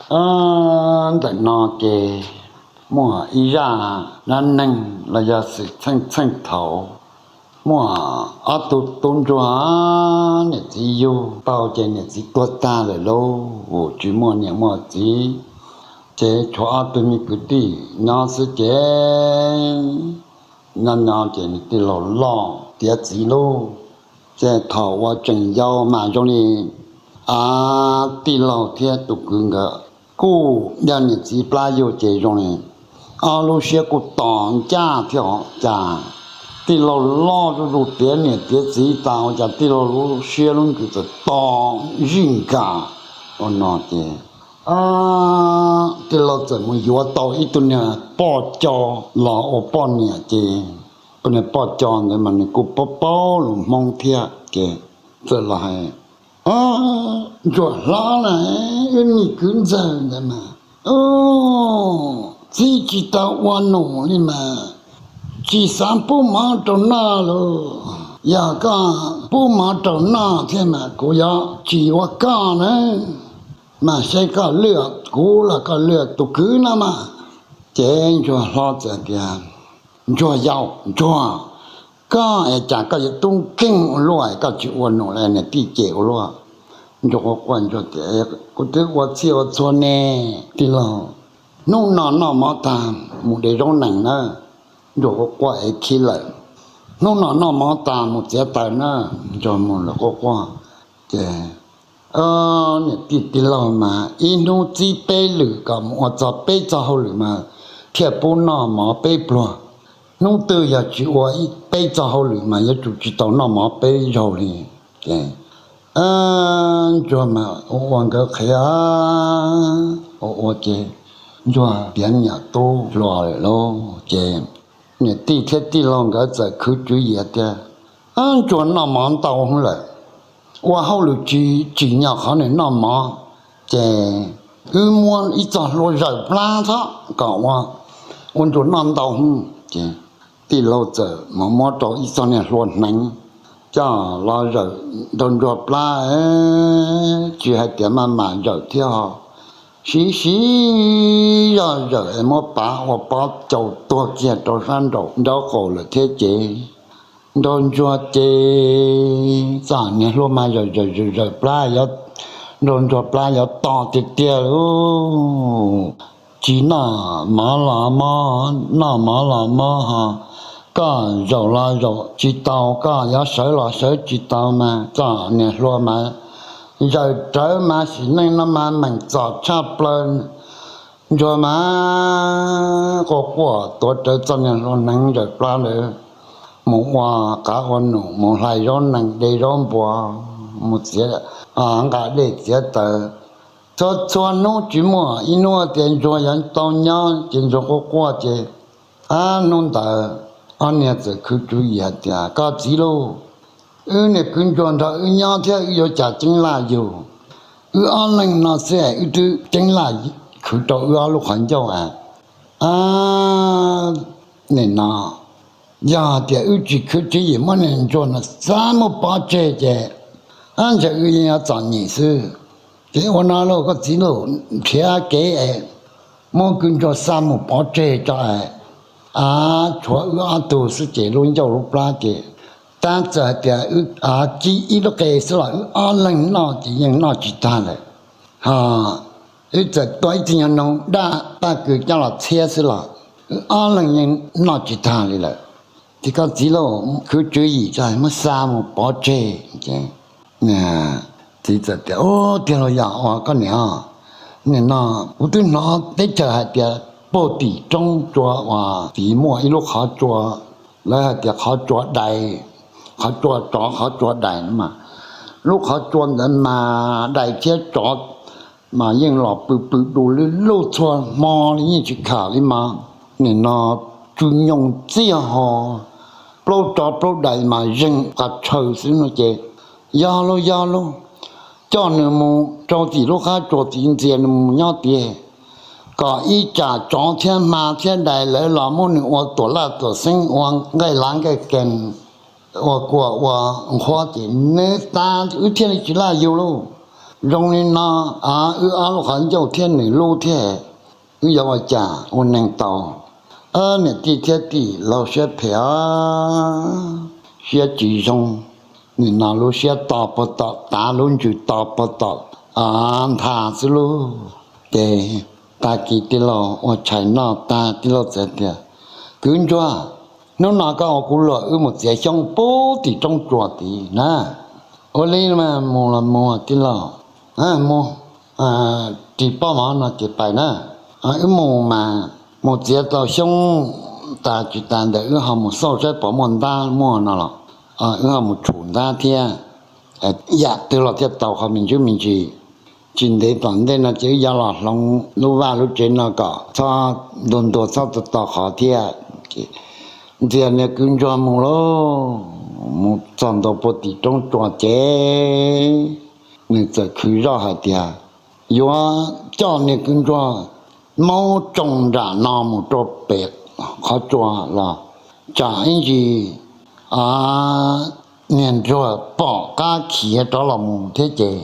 Ntawm no ces muaj ib zaj dab neeg los yog xwm txheej txheej thaum, muaj ob tug tub ntsuag niam txiv yug tau ces niam txiv tuag tag lawm lauj, tsis muaj niam muaj txiv, ces tshuav ob tug me kwv tij nyob xwb ces nyob nyob ces nws tij laug loj tiav txiv lauj. Ces thaum uas tseem yau mas zoo li tij laug thiab tus kwv nkawd kuj yog niam txiv plab yug ces zoo li ob lub siab kuj tos ncaj thiab os. Cas tij laug loj zuj zus tiav niam tiav txiv tas ua cas tij laug lub siab lub ntsws txawm to zij nkam ua no ces tij laug txawm mus yuav tau ib tug niag poj co los ua poj niam ces tus niag poj co ntawd mas nws kuj paub paub lus Hmoob thiab ces txawm los hais, Ntsuag hlob na, wb niag kwv ntxawg ntawd mas txib tsis tau ua num li mas tsis xav pub mov rau noj lauj. Yog koj pub mov rau noj thiab mas kuv yuav tsis ua koj na, mas saib koj lwaj kuv los koj lwaj tus kwv no mas. Ces ntsuag hlob txawm tias, Ntsuag yau, ntsuag, koj es cas koj yuav tub nkeeg ua luaj, koj tsis ua num li niam tij cem ua luaj. Ntsuag quaj quaj, ntsuag tias, Kuv twb ua txhij ua txhua ne, tij laug. Hnub no noj mov tag mus de zaub nees na. Ntsuag quaj quaj es khib lawm. Hnub no noj mov tag mus txiav taws na. Ntsuag mus lawm quaj quaj. Ces niam tij tij laug mas ib hnub txib peb lwm kom mus ua txog peb txog hauj lwm mas thiaj pub noj mov peb pluag. Hnub twg yog tsis ua peb txog hauj lwm mas yuav tsum tsis tau noj mov peb zaug li. Ces ntsuag mas ua ua nkawd qhia, ua ua ces ntsuag tiav me nyuam tub hluas lawm lauj. Ces niam tij thiab tij laug nkawd txawm khwv tswv yim tias, Ntsuag noj mov ntau hwv lawm, ua hauj lwm tsis tsim nyog qhov nws noj mov, ces wb muab ib txoj hlua zawm plab txhob kom ua, ua ntsuag noj ntau hwv. Ces tij laug txawm mus muab rau ib txoj niag hlua hneev coj los zawm nraug ntsuag plab, tsis hais tias maj mam zawm thiab ho, siv siv zog zawm es muab pav ua pob caus tuag kiag rau sab nraum nraub qaum lawm thiab ces nraug ntsuag ces txoj niag hlua mas zawm zawm zawm plab, nraug ntsuag plab yuav to tiag tiag lauj. Tsis noj mov los mob, noj mov los mob ho, koj zaum los zaum tsis tau, koj yuav sawv los sawv tsis tau mas txoj niag hlua mas zawm rawv mas sim neej no mas meem txom tshaj plaws. Ntsuag mas quaj quaj tuav rawv txoj niag hlua hneev zawm plab ntawd mus ua qav ua num, mus hlais zaub nees de zaub npua, mus txiav nqa dej txiav taws. Txhua txhua hnub tsis muaj ib hnub tias ntsuag yuav tau nyob ces ntsuag quaj quaj ces hnub ntawd ob niag txawm khwv tswv yim hais tias, Koj txiv lauj, wb niag kwv ntsuag nrog wb nyob thiab wb yuav cas ceeb laj yug. Wb ob leeg no xwb wb twb ceeb laj khwv rau wb ob lub qhov ncauj a. Nim no yog tias wb tsis khwv tswv yim muab niag ntsuag no xa mus pov tseg ces ab ntshai wb yeej yuav txom nyem xwb. Ces ua no lauj koj txiv lauj, nrhiav kev es muab kwv ntsuag xa mus pov tseg tso es a tshuav wb ob tug xwb ces lub ncauj lub plab ces tab txawm hais tias wb a ci ib lub qe xwb los wb ob leeg noj ces yeej noj tsis tag lawm. Ho wb txawm tua ib tug nyuag noog daj paj kws coj los txhiab xwb los wb ob leeg yeej noj tsis tag li lawm. Ces koj txiv lauj, khwv tswv yim tso muab xa mus pov tseg. Txiv txawm tias, Ub, tiag los yog ua koj niam, nim no kuv twb hnov teb chaws hais tias puag tim roob tsua uas tid muaj ib lub qhov tsua, lawv hais tias qhov tsua dais, qhov tsua tsov qhov tsua dais no mas, lub qhov tsua ntawd mas dais thiab tsov mas yeej los pw pw du lug lug txhua hmo li yeej tsis kham li mas, nim no tsw nyoos txiaj ho, plaub tsov plaub dais mas zeeg qas tshaw xwb no ces, yog lauj yog lauj, coj nws mus rau tim lub qab tsua tid ntxias nws mus nyob tiag, kom ib tsam tsov thiab hma thiab dais lawv los muab nws ua tuam laj tuam xeeb, ua nqaij lav nqaij kees, ua kuam ua nqhuab ces nws tas wb thiaj li tsis laj yug lauj. Zoo li no, wb ob lub qhov ncauj thiab nws lub thiab, wb yuav ua cas ua neeg tau? Niam tij thiab tij laug siab phem os, siab tsis zoo, nim no lub siab to puag tom tav, lub ntsws to puag tom ntha xwb lauj. Ces tag kis tij laug ua tshais noj tag, tij laug txawm tias, Kwv Ntsuag, hnub no koj ua kuv luag, wb mus txiav xyoob puag tim roob tsua tid na. Ua li mas mus los mus tij laug, mus, ris pob mov no ces pais na. Wb mus mas mus txiav tau xyoob tas tsis tas ntawd wb ho mus xauj saib puas muaj ntab muaj no los wb ho mus tshum ntab thiab, yam twg los thiaj tau qhov me ntsis me ntsis. Tsis ntev tom ntej no ces wb yuav los hloov lub vaj lub tsev no kom txhob ntuag ntuag txhob tau tau qhov thiab. Ntxias niag Kwv Ntsuag mus lauj, mus txog ntua puag tim roob tsua ces nws txawm khwv zoj hais tias yuav coj niag Kwv Ntsuag maub tsoo nram no mus rau pem qhov tsua los tsam ib ntsis niag Ntsuag pom qab khiav rov los mus thiab ces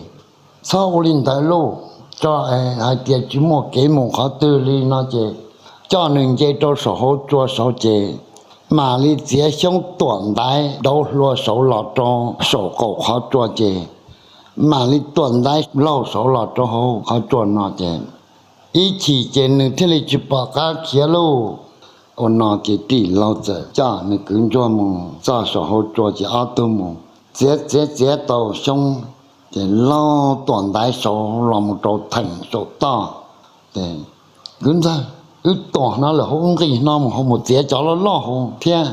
txhob ua li ntawd lauj. Tso, hais tias tsis muaj kev mus qhov twg li no ces coj nws nce rau saum hauv tsua saud ces mam li txiav xyoob tuam ntaiv dauv hlua saud los rau saum qaum qhov tsua ces mam li tuam ntaiv laug saud los rau hauv qhov tsua no ces ib chim ces nws thiaj li tsis pom qab khiav lauj. Ua no ces tij laug txawm coj nws Kwv Ntsuag mus txog saum hauv tsua ces ob tug mus txiav txiav txiav tau xyoob ces laug tuam ntaiv saud los mus rau theem saum toj. Ces, Kwv Ntsuag, wb tuam no lawm hauv, nqis no mus hauv mus txiav cov loj loj hauv thiab.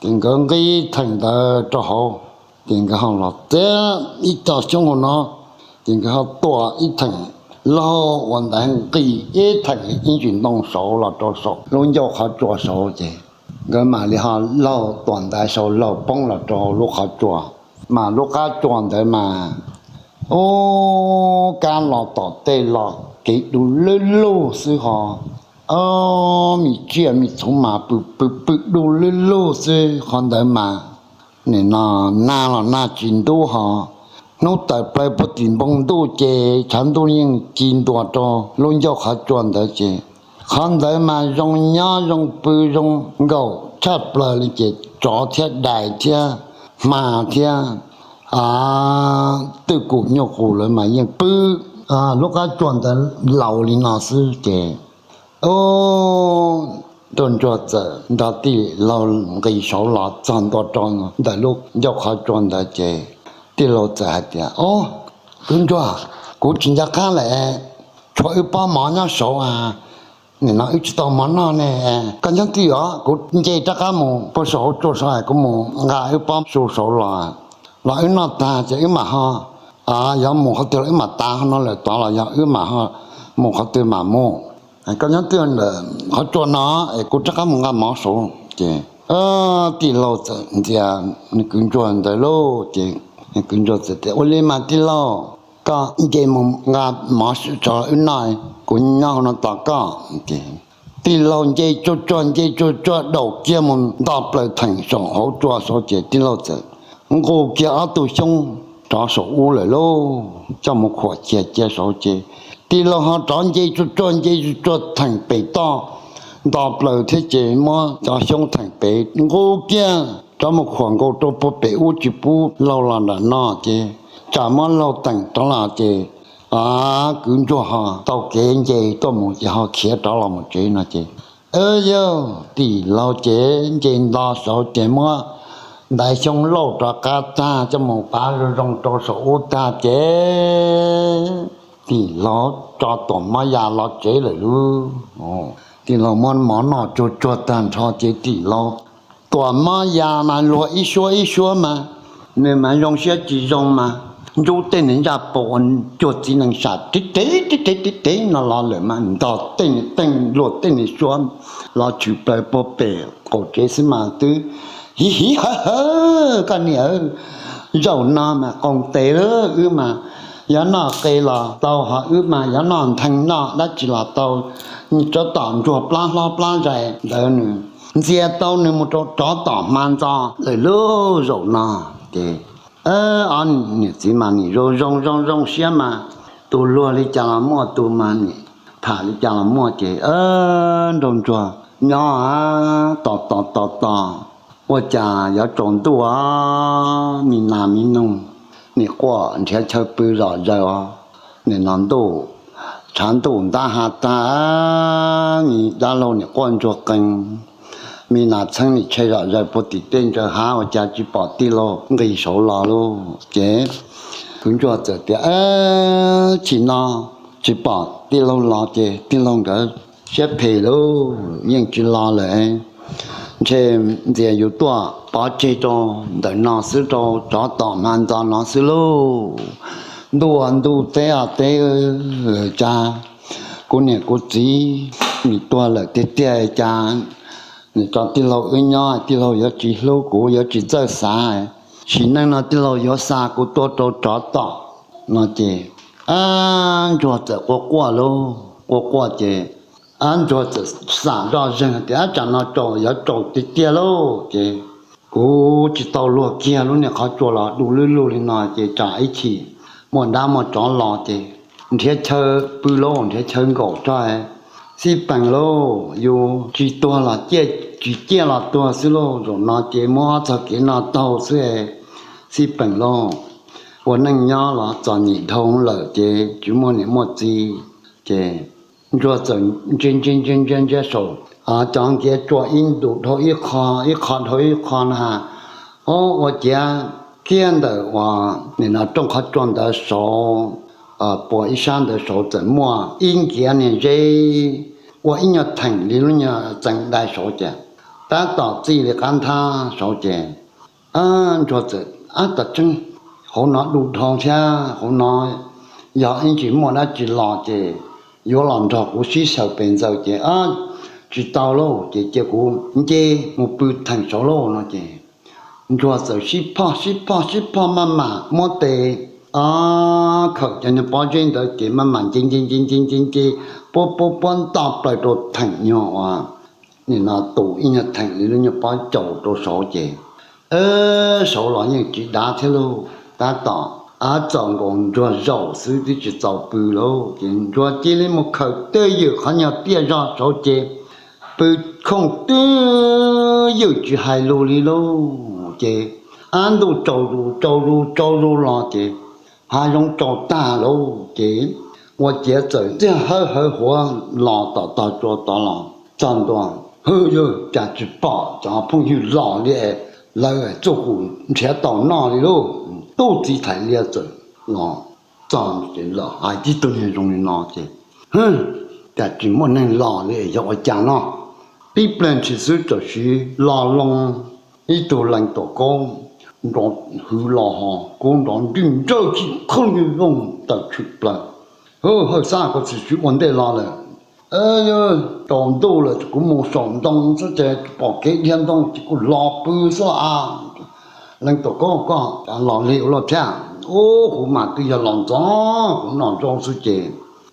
Ces nkawd nqis theem ntawd rau hauv, ces nkawd ho los txiav ib co xyoob hauv no, ces nkawd ho tuam ib theem laug ua ntaiv nqis ib theem ib ntsis ntoo saud los rau saum lub ncauj qhov tsua saud ces nkawd mam li ho laug tuam ntaiv saud laug poob los rau lub qhov tsua. Mas lub qab tsua ntawd mas ub, kab los tom tej los kev du lug lug xwb ho, ob, me tsiaj me txhu mas pw pw pw du lug lug xwb qhov ntawd mas. Nim no nag los nag tsis ntub ho, hnub tawm plaws puag tim npoo ntuj ces tshav ntuj yeej ci ntua rau lub ncauj qhov tsua ntawd ces qhov ntawd mas zoo nyob zoo pw zoo nkaum tshaj plaws li ces tsov thiab dais thiab hma thiab twj kum nyuj qus lawv mas yeej pw lub qab tsua ntawd laus li no xwb ces ub, Tub Ntsuag txawm nrog tij laug nqis saud los txog ntua rau ntawm lub ncauj qhov tsua ntawd ces tij laug txawm hais tias, Ob, Tub Ntsuag, kuv tsis nco qab lawm, tshuav wb pob mov nyob saud, nim no wb tsis tau mov noj ne. Koj nyob twj ywm, kuv nce rov qab mus puag saum hauv tsua saud, kuv mus nqa wb pob su saud los, los wb noj tag ces wb mam ho, yog mus qhov twg los wb mam tav hauv no lawm tod los yog wb mam ho mus qhov twg mam mus. Koj nyob twj ywm ntawm qhov tsua no es kuv rov qab mus nqa mov saud. Ces tij laug txawm ntxias nws Kwv Ntsuag ntawd lauj ces nws Kwv Ntsuag txawm tias, Ua li mas tij laug, koj nce mus nqa mov saud wb noj, kuv nyob hauv no tos koj. Tij laug nce tsuag tsuag nce tsuag tsuag daum kiag mus nto plaws theem saum hauv tsua saud ces tij laug txawm nqus kiag ob tug xyoob rov saum ub lawm lauj, coj mus khuam cia cia saud ces tij laug ho rov nce tsuag tsuag nce tsuag tsuag theem pem toj nto plaws thiab ces muab cov xyoob theem pem nqus kiag rov mus khuam nkaus rau puag pem ub tsis pub laug los nram no ces tsam muab laug teem rov los ces Kwv Ntsuag ho tau kev nce tuaj mus ces ho khiav rov los mus tsev no ces, Yog tij laug ces nce nto saud ces muab ntaiv xyoob lauj rov qab tag coj mus pav zoo zoo rau saum ub tag ces tij laug tso tuam mov ya los tsev lawm lauj. Tij laug muab mov noj tsuag tsuag tag nrho ces tij laug tuam mov ya mas luag ib suab ib suab mas nws mas zoo siab tsis zoo mas ntsub tej niag ntsaj pau ua cuag txiv nees sam tiv tev tiv tev tiv tev no los lawm mas ntog tej niag teej luag tej niag suab los tshwm plaws puag pem qaum tsev xwb mas twb hiv hiv hawv hawv. Koj niam, zaum no mas qoo tes lawm, wb mas yuav noj qe los tau, ho wb mas yuav noj nthee noj dab tsi los tau. Tsov tom ntsuag plab hlob plab zais ntawd nws ntxias tau nws mus rau tsov tom hma ntxo lawm lauj. Zaum no ces ob niam txiv mas nim zoo zoo zoo zoo siab mas Tus luag li cas los muaj, tus mas nim tham li cas los muaj ces nraug ntsuag nyob tos tos tos tos, ua cas yuav tsaus ntuj os, mi nas mi noog nim quaj nrhiav chaw pw zom zaws os, nim no ntuj tshav ntuj ntab ha tag, mi dab laug nim quaj ntsuag qees, mi nas txheeb nim tshe zom zaws puag tim tej ntsaws hav, ua cas tsis pom tij laug nqis saud los lauj. Ces tus ntsuag txawm tias, Chim no tsis pom tij laug los ces tij laug nkawd siab phem lauj, yeej tsis los lawm. Ntshe ntxias yus tuaj pov tseg rau ntawm no xwb, rau tsov tom hma ntxo no xwb lauj. Ntuj ua ntuj, teb ua teb, cas kuv niam kuv txiv nim tuag lawm tiag tiag, cas nim tso tij laug wb nyob, tij laug yuav tsis hlub kuv, yuav tsis txawj xav, sim neej no tij laug yuav xa kuv tuaj rau tsov tom no ces ntsuag txawm quaj quaj lauj, quaj quaj ces ntsuag txawm xam zoj zeeg tias, Ab, tsam no tsaus yuav tsaus tiag tiag lauj, ces kuv tsis tau luag kiag lub niag qhov tsua los du lub lug li no ces tsam ib chim muaj dab muaj tsov los ces nrhiav chaw pw lauj, nrhiav chaw nkaum tso xij peem lauj, yus tsis tuag los ciaj, tsis ciaj los tuag xwb lauj, zaum no ces muab ob txog kev no taug xwb, xij peem lauj. Ua neej nyob los txom nyem dhau lawm ces tsis muaj niam muaj txiv ces ntsuag txawm ntsia ntsia ntsia ntsia ntsia saum cov nkiav tsua ib ntus dhau ib qho, ib qho dhau ib qho na, o, ua ciav kiag ntawm uas nim no rooj qhov tsua ntawd saud, puas ib sab ntawd saud txawm muaj ib nkiav niag zeb ua ib nyuag theem li lub nyuag txeev dai saud ces tab tom txij li qab nthab saud ces ntsuag txawm, Ab, tas tseeb, hauv no du dhau thiab, hauv no yog ib ntsis muaj dab tsi los ces yuav los nrog kuv sib xyaw pes ntxaws ces tsis tau lauj, ces cia kuv nce mus pw theem saud lauj no ces ntsuag txawm sib phoj sib phoj sib phoj maj mam muab tes khawm cov niag pob zeb ntawd ces maj mam nce nce nce nce nce nce puab puab puab nto plaws rau theem nyuag uas nim no tus ib nyuag theem li lub nyuag pob caus rau saud ces saud los yeej tsis dav thiab lauj, tab tom ab txaus nkaus ntsuag zaum xwb twb tsis txaus pw lauj, ces ntsuag cia li mus khawm twj ywm qhov nyuag tiaj zog saud ces pw khooj twj ywm tsis hais lus li lauj, ces ab ntuj tsaus zus tsaus zus tsaus zus los ces hav zoov tsaus tag lauj, ces ua ciav txawm txiag hawb hawv huav los tom tog tsua tod los txog ntua, Hwj yawg, cas tsis pom cov phooj ywg los li, lawv txuj kum nrhiav tau noj li lauj. Tub txiv Thais Liaj txawm los txog ces lawm hais tib tug niag zoo li no ces, Hwj, cas tsis muaj neeg los li, yog ua cas no? Tib pliag ntshis xwb txawm sis los loo ib tug leej tuam kaub nrov hwv los ho kub nrov ntswj ntsawj tsis khooj li vooj tawm tshwm plaws. Hwj, Hawj Xab, koj tsis ua ntej los lawm. Yog tsaus ntuj lawm kuv mus saum ntoo xwb ces pom kev dhia ntoo ces kuv los pw xwb los. Leej tuam kaub, koj los lig ua luaj thiab? Ub, kuv mas twb yog los ntxov kuv noj zaub xwb ces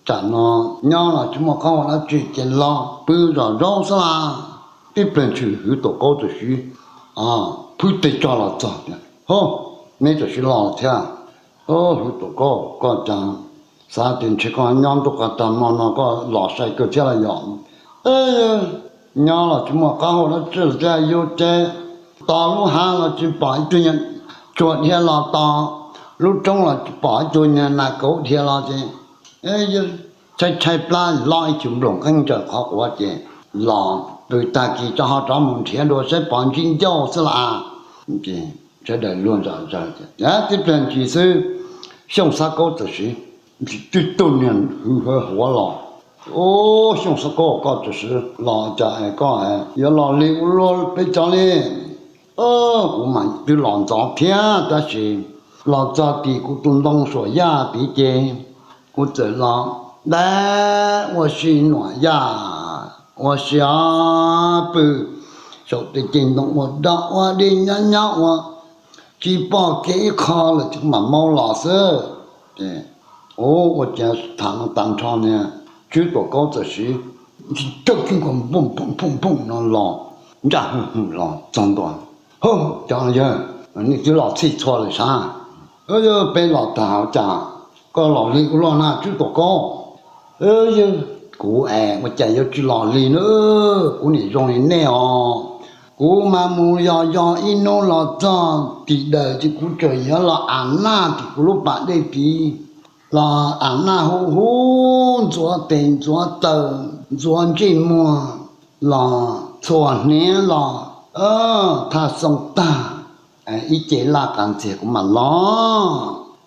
tsam no nyob los tsis muaj qab hau dab tsi ces los pw zom zaub xwb las. Tib pliag ntshis hwv tuam kaub txawm sis phwb tes tso los txog tias, Ho, neb txawm sis los thiab. Hwv tuam kaub, koj cas xav tias ntshe koj nyob ntuj qas tag hmo no koj los sai kawg thiab los yog? Nyob los tsis muaj qab hau dab tsi los thiab, yus ces tos lub hav los tsis pom ib tug nyuag tsuag dhia los, tos lub roob los tsis pom ib tug nyuag nas kauv dhia los ces tshaib tshaib plab los ib tug nploom qeeb ntsaws qhov quav ces los pw tag kis tso ho rov mus nrhiav dua saib pom ntsib ncauj xwb las. Sawv daws luag zom zaws ces tib pliag ntshis xwb Xyooj Xab Kaub txawm sis twb tug niag hwv hawv huav los. Ub, Xyooj Xab Kaub, koj txawm sis los cas es koj yuav los lig ua luaj peb cov li? Kuv mas twb los ntxov thiab tab sis los txog tim kuv tus ntoo suam yaj tid ces kuv txawm los dab ua si nuam yaj ua si os, pw saum tej ceg ntoo ua dog ua dig nyob nyob ua tsis pom kev ib qho lawm ces kuv mam maub los xwb. Ub, ua cas tham no tas nrho niag Tswb Tuam Kaub txawm sis ntsis cawj kiag nkaus npooj npooj npooj no los ntsaj hwj hwm los txog ntua. Ho, cov yawg, nej twb los txhij txhua lawm sav? Yog peb los tag cas Koj los lig ua luaj na Tswb Tuam Kaub? Yog kuv es ua cas yuav tsis los lig na, kuv niam zoo li nej os. Kuv mas mus yos yos ib hnub los txog tim dawm ces kuv tseem yuav los av naj tim kuv lub pas dej tid, los av naj hu hu, ntxuav tes ntxuav taw, ntxuav ntsej muag, los txhuam hniav los thaj xoo tag, ib ce laj qas ntxiag kuv mam los.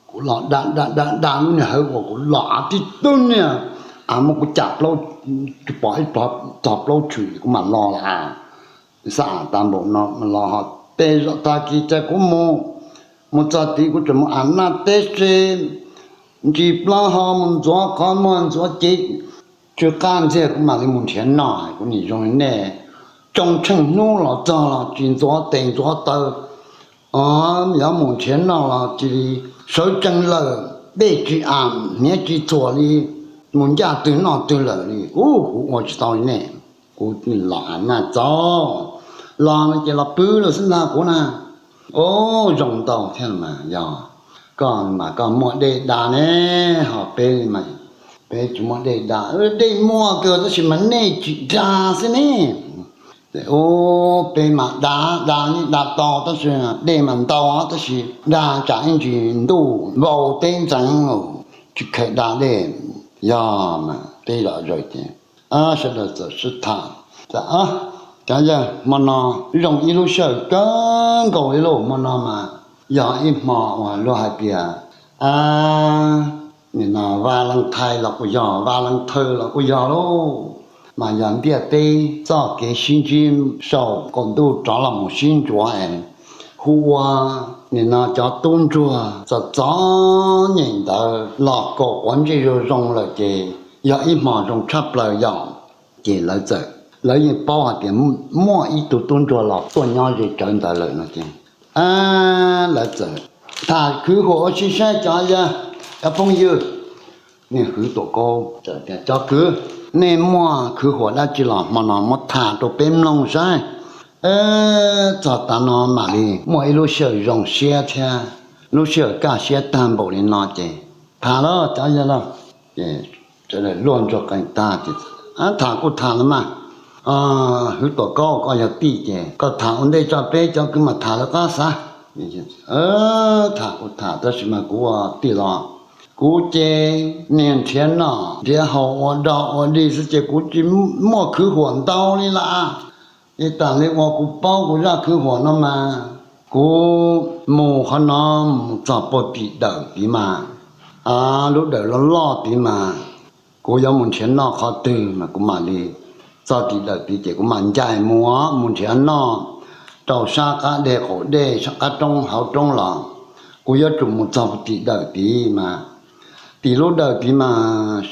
Kuv los da da da da lub niag hawv uas kuv los av tib tug niag, av muab kuv cam plaub, tsis pom ib tog plaub tshwm kuv mam los lawm. Xav tas npaum no los ho tej zaum tag kis cas kuv mus, mus txog tid kuv tseem mus av naj teb se, ntsis plaub hau mus ntxuav qhov muag ntxuav cev tsw qab ntxiag kuv mam li mus nrhiav noj. Kuv niam zoo li nej, tsoo tsheej hnub los txog los tsis ntxuav tes ntxuav taw, o, yuav mus nrhiav noj los cia li sawv tsees lawm, dej tsis am hniav tsis txhuam li, mus ncaj twg noj twg lawm li. Ub, kuv ua tsis tau li nej, kuv los av naj txaus, los no ces los pw lawm xwb ntag kuv na. Ub, zoo ntau thiab mas yog koj mas koj muaj dej da ne, ho peb, peb tsis muaj dej da. Dej muaj kawg tab sis mas nej tsis da xwb ne. Ub, peb mas da, da yeej da tau tab sis dej mas ntau tab sis da tsam ib ntsis ntuj vau teb ntxeev, tsis kheev da dej. Yog mas peb zom zaws ces sawv daws txawm sib tham, cov yawg hmo no zoo ib lub sij hawm kawg nkaus li lauj. Hmo no mas yog ib hmo uas luag hais tias, a, nim no Valentine los kuj yog, Valentine los kuj yog lauj, mas yog ntiaj teb txoj kev sib ntsib saum qaum ntuj rov los mus sib ntsuav es hu ua nim no cov tub ntsuag txom txom nyem ntawd los kaum quav ntsej zoo zoo lawm ces yog ib hmo zoo tshaj plaws yom. Ces lawv txawm, lawv yeej paub hais tias muaj ib tug tub ntsuag los tuaj nyob ze tsawv ntawd lawm no ces lawv txawm tham khwv huam ua si saib cov yawg, cov phooj ywg. Niag Hwv Tuam Kaub, cov kwv, nej muaj khwv huam dab tsi los hmo no muab tham rau peb mloog saib. Txog tav no mam li muaj ib lub sij hawm zoo siab thiab lub sij hawm kaj siab tag npaum li no ces tham lauj cov yawg lauj. Ces sawv daws luag ntsuag qees tag ces tham kuj tham los mas, Hwv Tuam Kaub koj yog tij ces koj tham ua ntej tso peb cov kwv mam tham lawv qab xav. Tham kuj tham tab sis mas kuv ua tij los kuv ces niag nrhiav noj nrhiav haus ua dog ua dig xwb ces kuv tsis muaj khwv huam ntau li lawm. Ces tas li uas kuv paub kuv zaj khwv huam no mas kuv mus qhov no mus txog puag tim dawm tid mas, lub dawm loj loj tid mas kuv yuav mus nrhiav noj qhov twg mas kuv mam li, txog tim dawm tid ces kuv mam ncaim mus, mus nrhiav noj rau sab qab dej qaum dej sab qab roob hauv roob los kuv yuav tsum mus txog puag tim dawm tid mas, tim lub dawm tid mas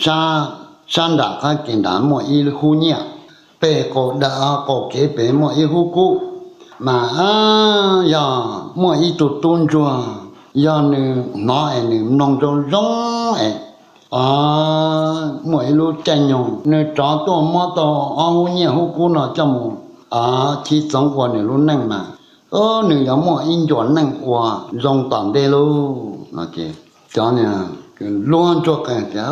sab nram qab kev nrad muaj ib hub nyiaj, pem qaum dawm qaum kev pem muaj ib hub kub, mas yog muaj ib tug tub ntsuag, yog nws hnov es nws mloog zoo zoo es muaj ib lub caij nyoog nws rov tuaj muab tau ob hub nyiaj hub kub no coj mus chiv txoov ua nws lub neej mas, nws yuav muaj ib ncua neej ua zoo tom ntej lauj no ces cov luag ntsuag qees tias,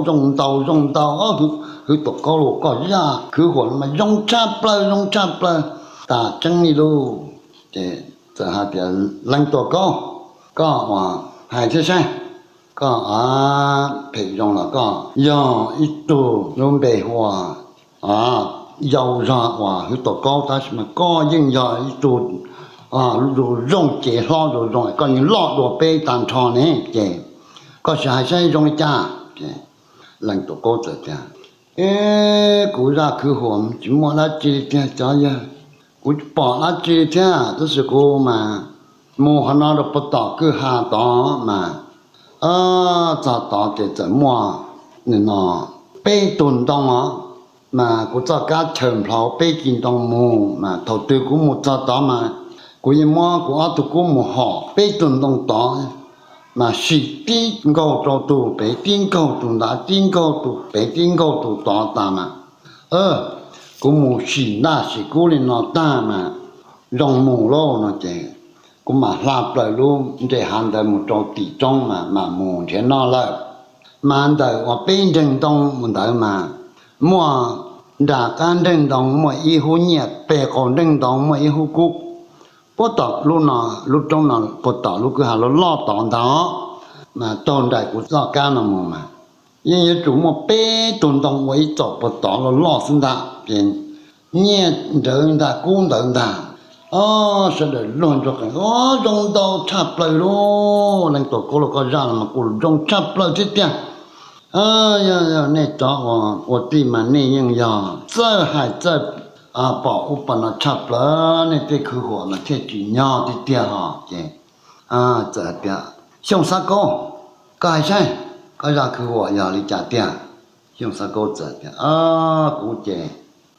Zoo ntau zoo ntau, Hwv Tuam Kaub lauj, koj zaj khwv huam no mas zoo tshaj plaws zoo tshaj plaws, tas tseeb li lauj. Ces txawm hais tias, Leej Tuam Kaub, koj uas hais thiab saib, koj phem zoo los koj yog ib tug lub npe hu ua yau zog uas Hwv Tuam Kaub tab sis mas koj yeej yog ib tug zoo zoo ces hlob zoo zoo, koj yeej loj dua peb tag nrho ne ces koj sim hais saib zoo li cas. Leej Tuam Kaub txawm tias, Kuv zaj khwv huam tsis muaj dab tsi li tiag cov yawg, kuv tsis pom dab tsi li thiab tab sis kuv mas mus qhov no rau puag tom kwj ha tod mas, txog tod ces txawm muaj nim no peb tug ntoo os, mas kuv txoj kab chaws nplhau peb kis ntoo mus mas thaum twg kuv mus txog tod mas kuv yeej muab kuv ob tug kub mus hom peb tug ntoo tod, mas sim tib nkaug rau tus pem tib nkaug tus ntawd tib nkaug tus pem tib nkaug tus tod tas mas, kuv mus sim ntaj sim kub li no tag mas zoo mus lauj no ces kuv mam hla plaws lub nres hav ntawd mus rau tim roob mas mam mus nrhiav noj lawm. Mas ntawm uas peb nreeg ntoo mus ntawd mas muaj nram qab nreeg ntoo muaj ib hub nyiaj, pem qaum nreeg ntoo muaj ib hub kub. Puag tom lub no, lub roob no puag tom lub kwj ha loj loj tod ntag, mas taug nraim kuv txoj kab no mus mas yeej yuav tsum muaj peb tug ntoo ua ib txoj puag tod loj loj xwb ntag. Ces nyiaj ntawd ntag, kub ntawd ntag. Ob, sawv daws luag ntsuag qees, ob, zoo ntau tshaj plaws lauj. Leej Tuam Kaub los koj zaj no mas kuj zoo tshaj plaws thiab tiag. Yog, yog nej cov ua tij mas nej yeej yog txawj hais txawj pom ub pom no tshaj plaws, nej tej khwv huam mas thiaj tsim nyog tiag tiag hos. Ces txawm hais tias, Xyooj Xab Kaub, koj hais saib, koj zaj khwv huam yog li cas tiag? Xyooj Xab Kaub txawm tias, Kuv ces,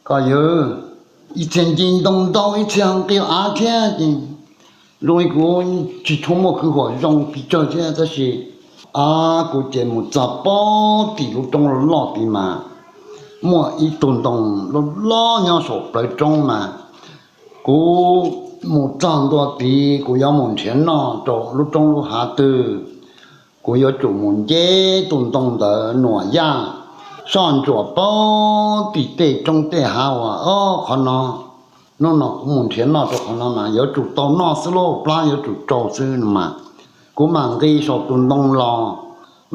koj yawg, ib txhia nce ntoo ntau, ib txhia nqis av thiab ces zoo li kuv tsis tshua muaj khwv huam zoo pes tsawg thiab, tab sis kuv ces mus txog pem tim lub roob loj loj tid mas muaj ib tug ntoo loj loj nyob saum plawv roob mas kuv mus txog ntua tid kuv yuav mus nrhiav noj rau lub roob lub hav twg, kuv yuav tsum mus nce tus ntoo ntawd nuam yaj soj ntsuam pem tim tej roob tej hav uas, o, qhov no, hnub no kuv mus nrhiav noj rau qhov no mas yuav tsum tau noj xwb lauj, plab yuav tsum tsau xwb no mas. Kuv mam nqis saum tus ntoo los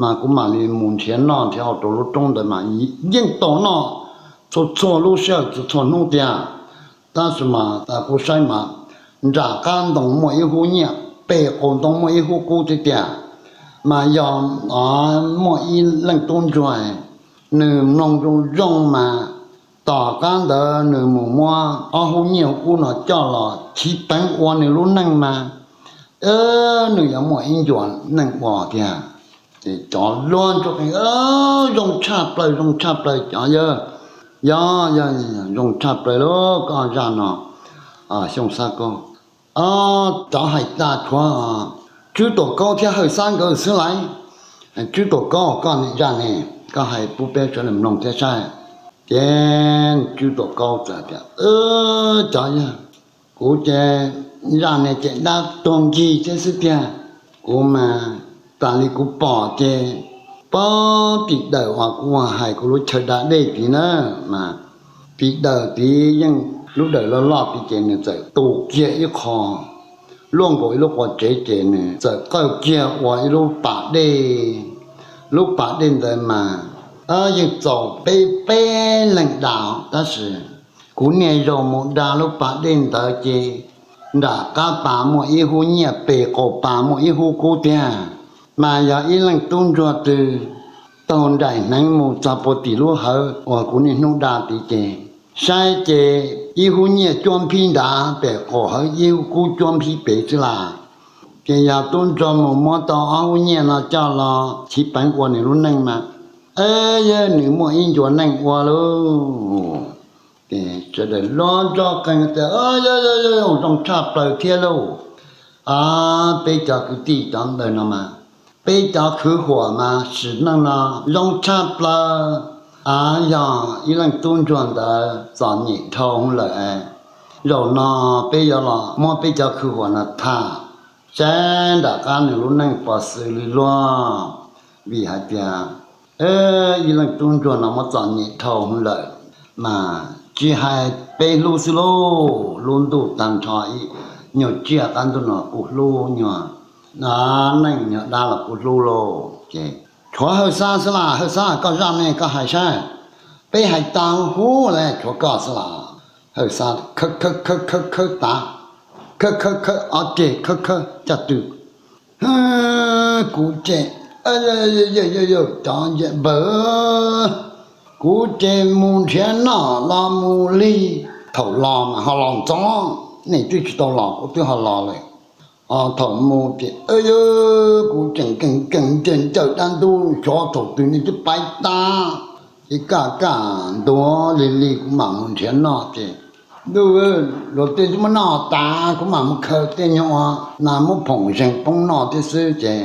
mas kuv mam li mus nrhiav noj nrhiav haus rau lub roob ntawd mas yeej tau noj txhua txhua lub sij hawm txhua txhua hnub tiag. Tab sis mas kuv saib mas nram qab ntoo muaj ib hub nyiaj, pem qaum ntoo muaj ib hub kub tiag tiag. Mas yog muaj ib leej tub ntsuag, nws mloog zoo zoo mas tom qab ntawd nws mus muab ob hub nyiaj hub kub no coj los chiv peev ua nws lub neej mas nws yuav muaj ib ncua neej ua tiag. Ces cov luag ntsuag qees, zoo tshaj plaws, zoo tshaj plaws cov yawg, yog, yog, zoo tshaj plaws lauj koj zaj no, Xyooj Xab Kaub. Cov hais tas tshuav Tswb Tuam Kaub thiab Hawj Xab nkawd xwb lauj. Tswb Tuam Kaub, koj niam zaj ne, koj hais pub peb sawv daws mloog thiab saib. Ces Tswb Tuam Kaub txawm tias, cov yawg, kuv ces zaj ne ces dab tuag nkig thiab xwb tiag. Kuv mas tas li kuv pom ces pem tim dawm uas kuv hais kuv lub chaw da dej tid na, mas tim dawm tid yeej lub dawm loj loj tid ces nws txawm tu kiag ib qho luaj nkaus ib lub quav tsev ces nws txawm qawj kiag ua ib lub pas dej. Lub pas dej ntawd mas yeej txaus peb peb leeg da, tab sis kuv niaj zaus mus da lub pas dej ntawd ces nram qab pas muaj ib hub nyiaj, pem qaum pas muaj ib hub kub tiag. Mas yog ib leej tub ntsuag twg taug nraim hneev mus txog puag tim lub hawv uas kuv niaj hnub da tid ces saib ces ib hub nyiaj cuab nphib nrad, pem qaum hawv ib hub kub cuab nphib pem xwb las. Ces yog tub ntsuag mus muab tau ob hub nyiaj no coj los chiv peev ua nws lub neej mas, yog nws muaj ib ncua neej ua lauj. Ces sawv daws luag ntsuag qees tias, yog, zoo tshaj plaws thiab lauj. Peb cov kwv tij cov ntawd no mas, peb cov khwv huam mas sim neej no zoo tshaj plaws. Yog ib leej tub ntsuag ntawd txom nyem dhau lawm. Zaum no peb yuav los muab peb cov khwv huam no tham saib nram qab nws lub neej puas xws li luag. Vim hais tias ib leej tub ntsuag no muab txom nyem dhau lawm, mas tsis hais peb hlub xwb lauj, lub ntuj tag nrho ib nyuag tsiaj qab ntuj no kuj hlub, nyuag neej nyuag dab los kuj hlub lauj. Ces tshuav Hawj Xab xwb las, Hawj Xab koj zaj ne koj hais saib. Peb hais tas huv lawm tshuav koj xwb las. Hawj Xab khawb khawb khawb khawb khawb tav, khawb khawb khawb ob ceg khawb khawb caj tw. Kuv ces, cov nce npawg, kuv ces mus nrhiav noj los mus lig, thaum los mas ho los ntxov, nej twb tsis tau los kuv twb ho los lawm. Thaum mus ces kuv tseem kees kees nce ncawg dab ntub xyov thaum twg nej twb pais tas. Ces kaj kaj ntua lig lig kuv mam mus nrhiav noj ces, ntuj, luag tej twb muab noj tas kuv mam mus khaws tej nyuag nas muab phoom zeeg poob noj thiab xwb ces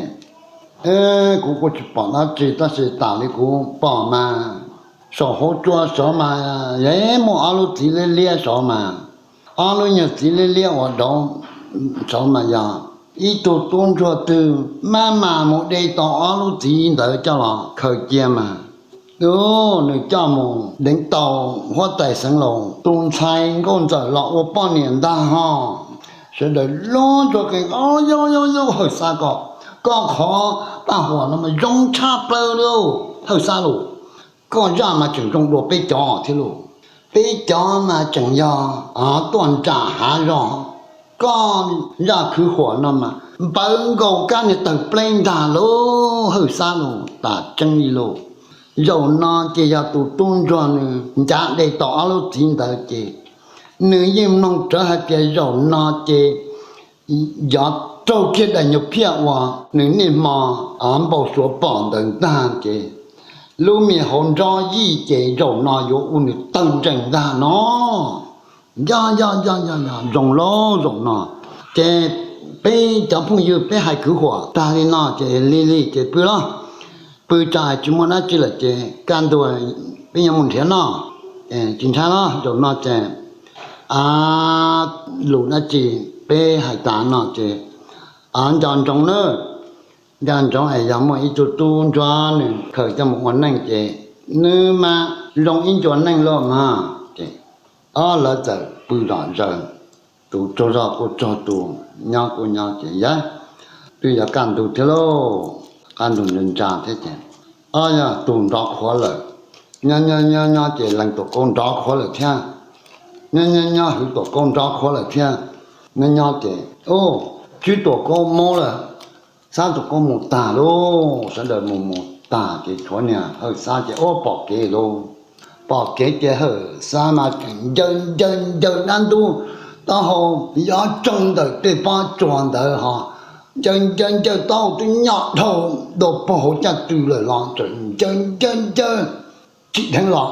kuv kuj tsis pom dab tsi, tab sis tas li kuv pom mas saum hauv tsua saud mas yeej muaj ob lub txiv liab liab saud mas, ob lub nyuag txiv liab liab uas dauv Saud mas yog ib tug tub ntsuag twg maj mam mus de tau ob lub txiv ntawd coj los khaws cia mas, nws coj mus deev tau huab tais xeev laus tus ntxhais nkauj ntxawm los ua poj niam ntag ho. Sawv daws lub ntsuag qees, Yog yog yog Hawj Xab ko, koj qhov paj huam no mas zoo tshaj plaws li Hawj Xab lauj. Koj zaj mas tseem zoo dua peb cov thiab lauj. Peb cov mas tseem yog tuaj nram hav zog, koj zaj khwv huam no mas npawv nkaus kab niag tawg pleb ntag lauj Hawj Xab lauj, tas tseeb li lauj. Zaum no ces yog tus tub ntsuag nws ncav de tau ob lub txiv ntawd ces nws yeej mloog rawv hais tias zaum no ces yov raug kiag daim nyuag phiaj uas nws niaj hmo npau suav pom ntawd ntag ces lub me hauv nrob yij ces zaum no yuav ua nws tawg nrees ntag no. Yog yog yog yog yog zoo lauj zaum no. Ces peb cov phooj ywg peb hais kwv huam tag li no ces li li ces pw los, pw tso tsis muaj dab tsi lawm ces kaj ntug peb yuav mus nrhiav noj, tsis ntshai los zaum no ces a lus dab tsi peb hais tas no ces a nco ntsoov nawb, nco ntsoov es yog muaj ib tug tub ntsuag nws khaws coj mus ua neej ces nws mas zoo ib ncua neej loj mas ces ob lawv txawm pw zom zaws, tus tsaug zog kuj tsaug, tus nyob kuj nyob ces yog twb yog kaj ntug thiab lauj, kaj ntug ntsa ntsa thiab ces ob yog tus nrov qhuav lawm, nyob nyob nyob nyob ces lees tuam kaub nrov qhuav lawm thiab, nyob nyob nyob hwv tuam kaub nrov qhuav lawm thiab, nyob nyob ces u tsib tuam kaub mob lawm, xab tuam kaub mus tag lauj, sawv daws mus mus tag ces tshuav niag Hawj Xab ces ua pom kev lauj. Pom kev ces Hawj Xab mas tseem ncaws ncaws ncaws dab ntub taub hau, yov tsoog ntawm tej pob tsuas ntawd ho, ncaws ncaws ncaws taub hau twb nyom dhau dua puag hauv caj tw lawm los tseem ncaws ncaws ncaws tsis dheev los,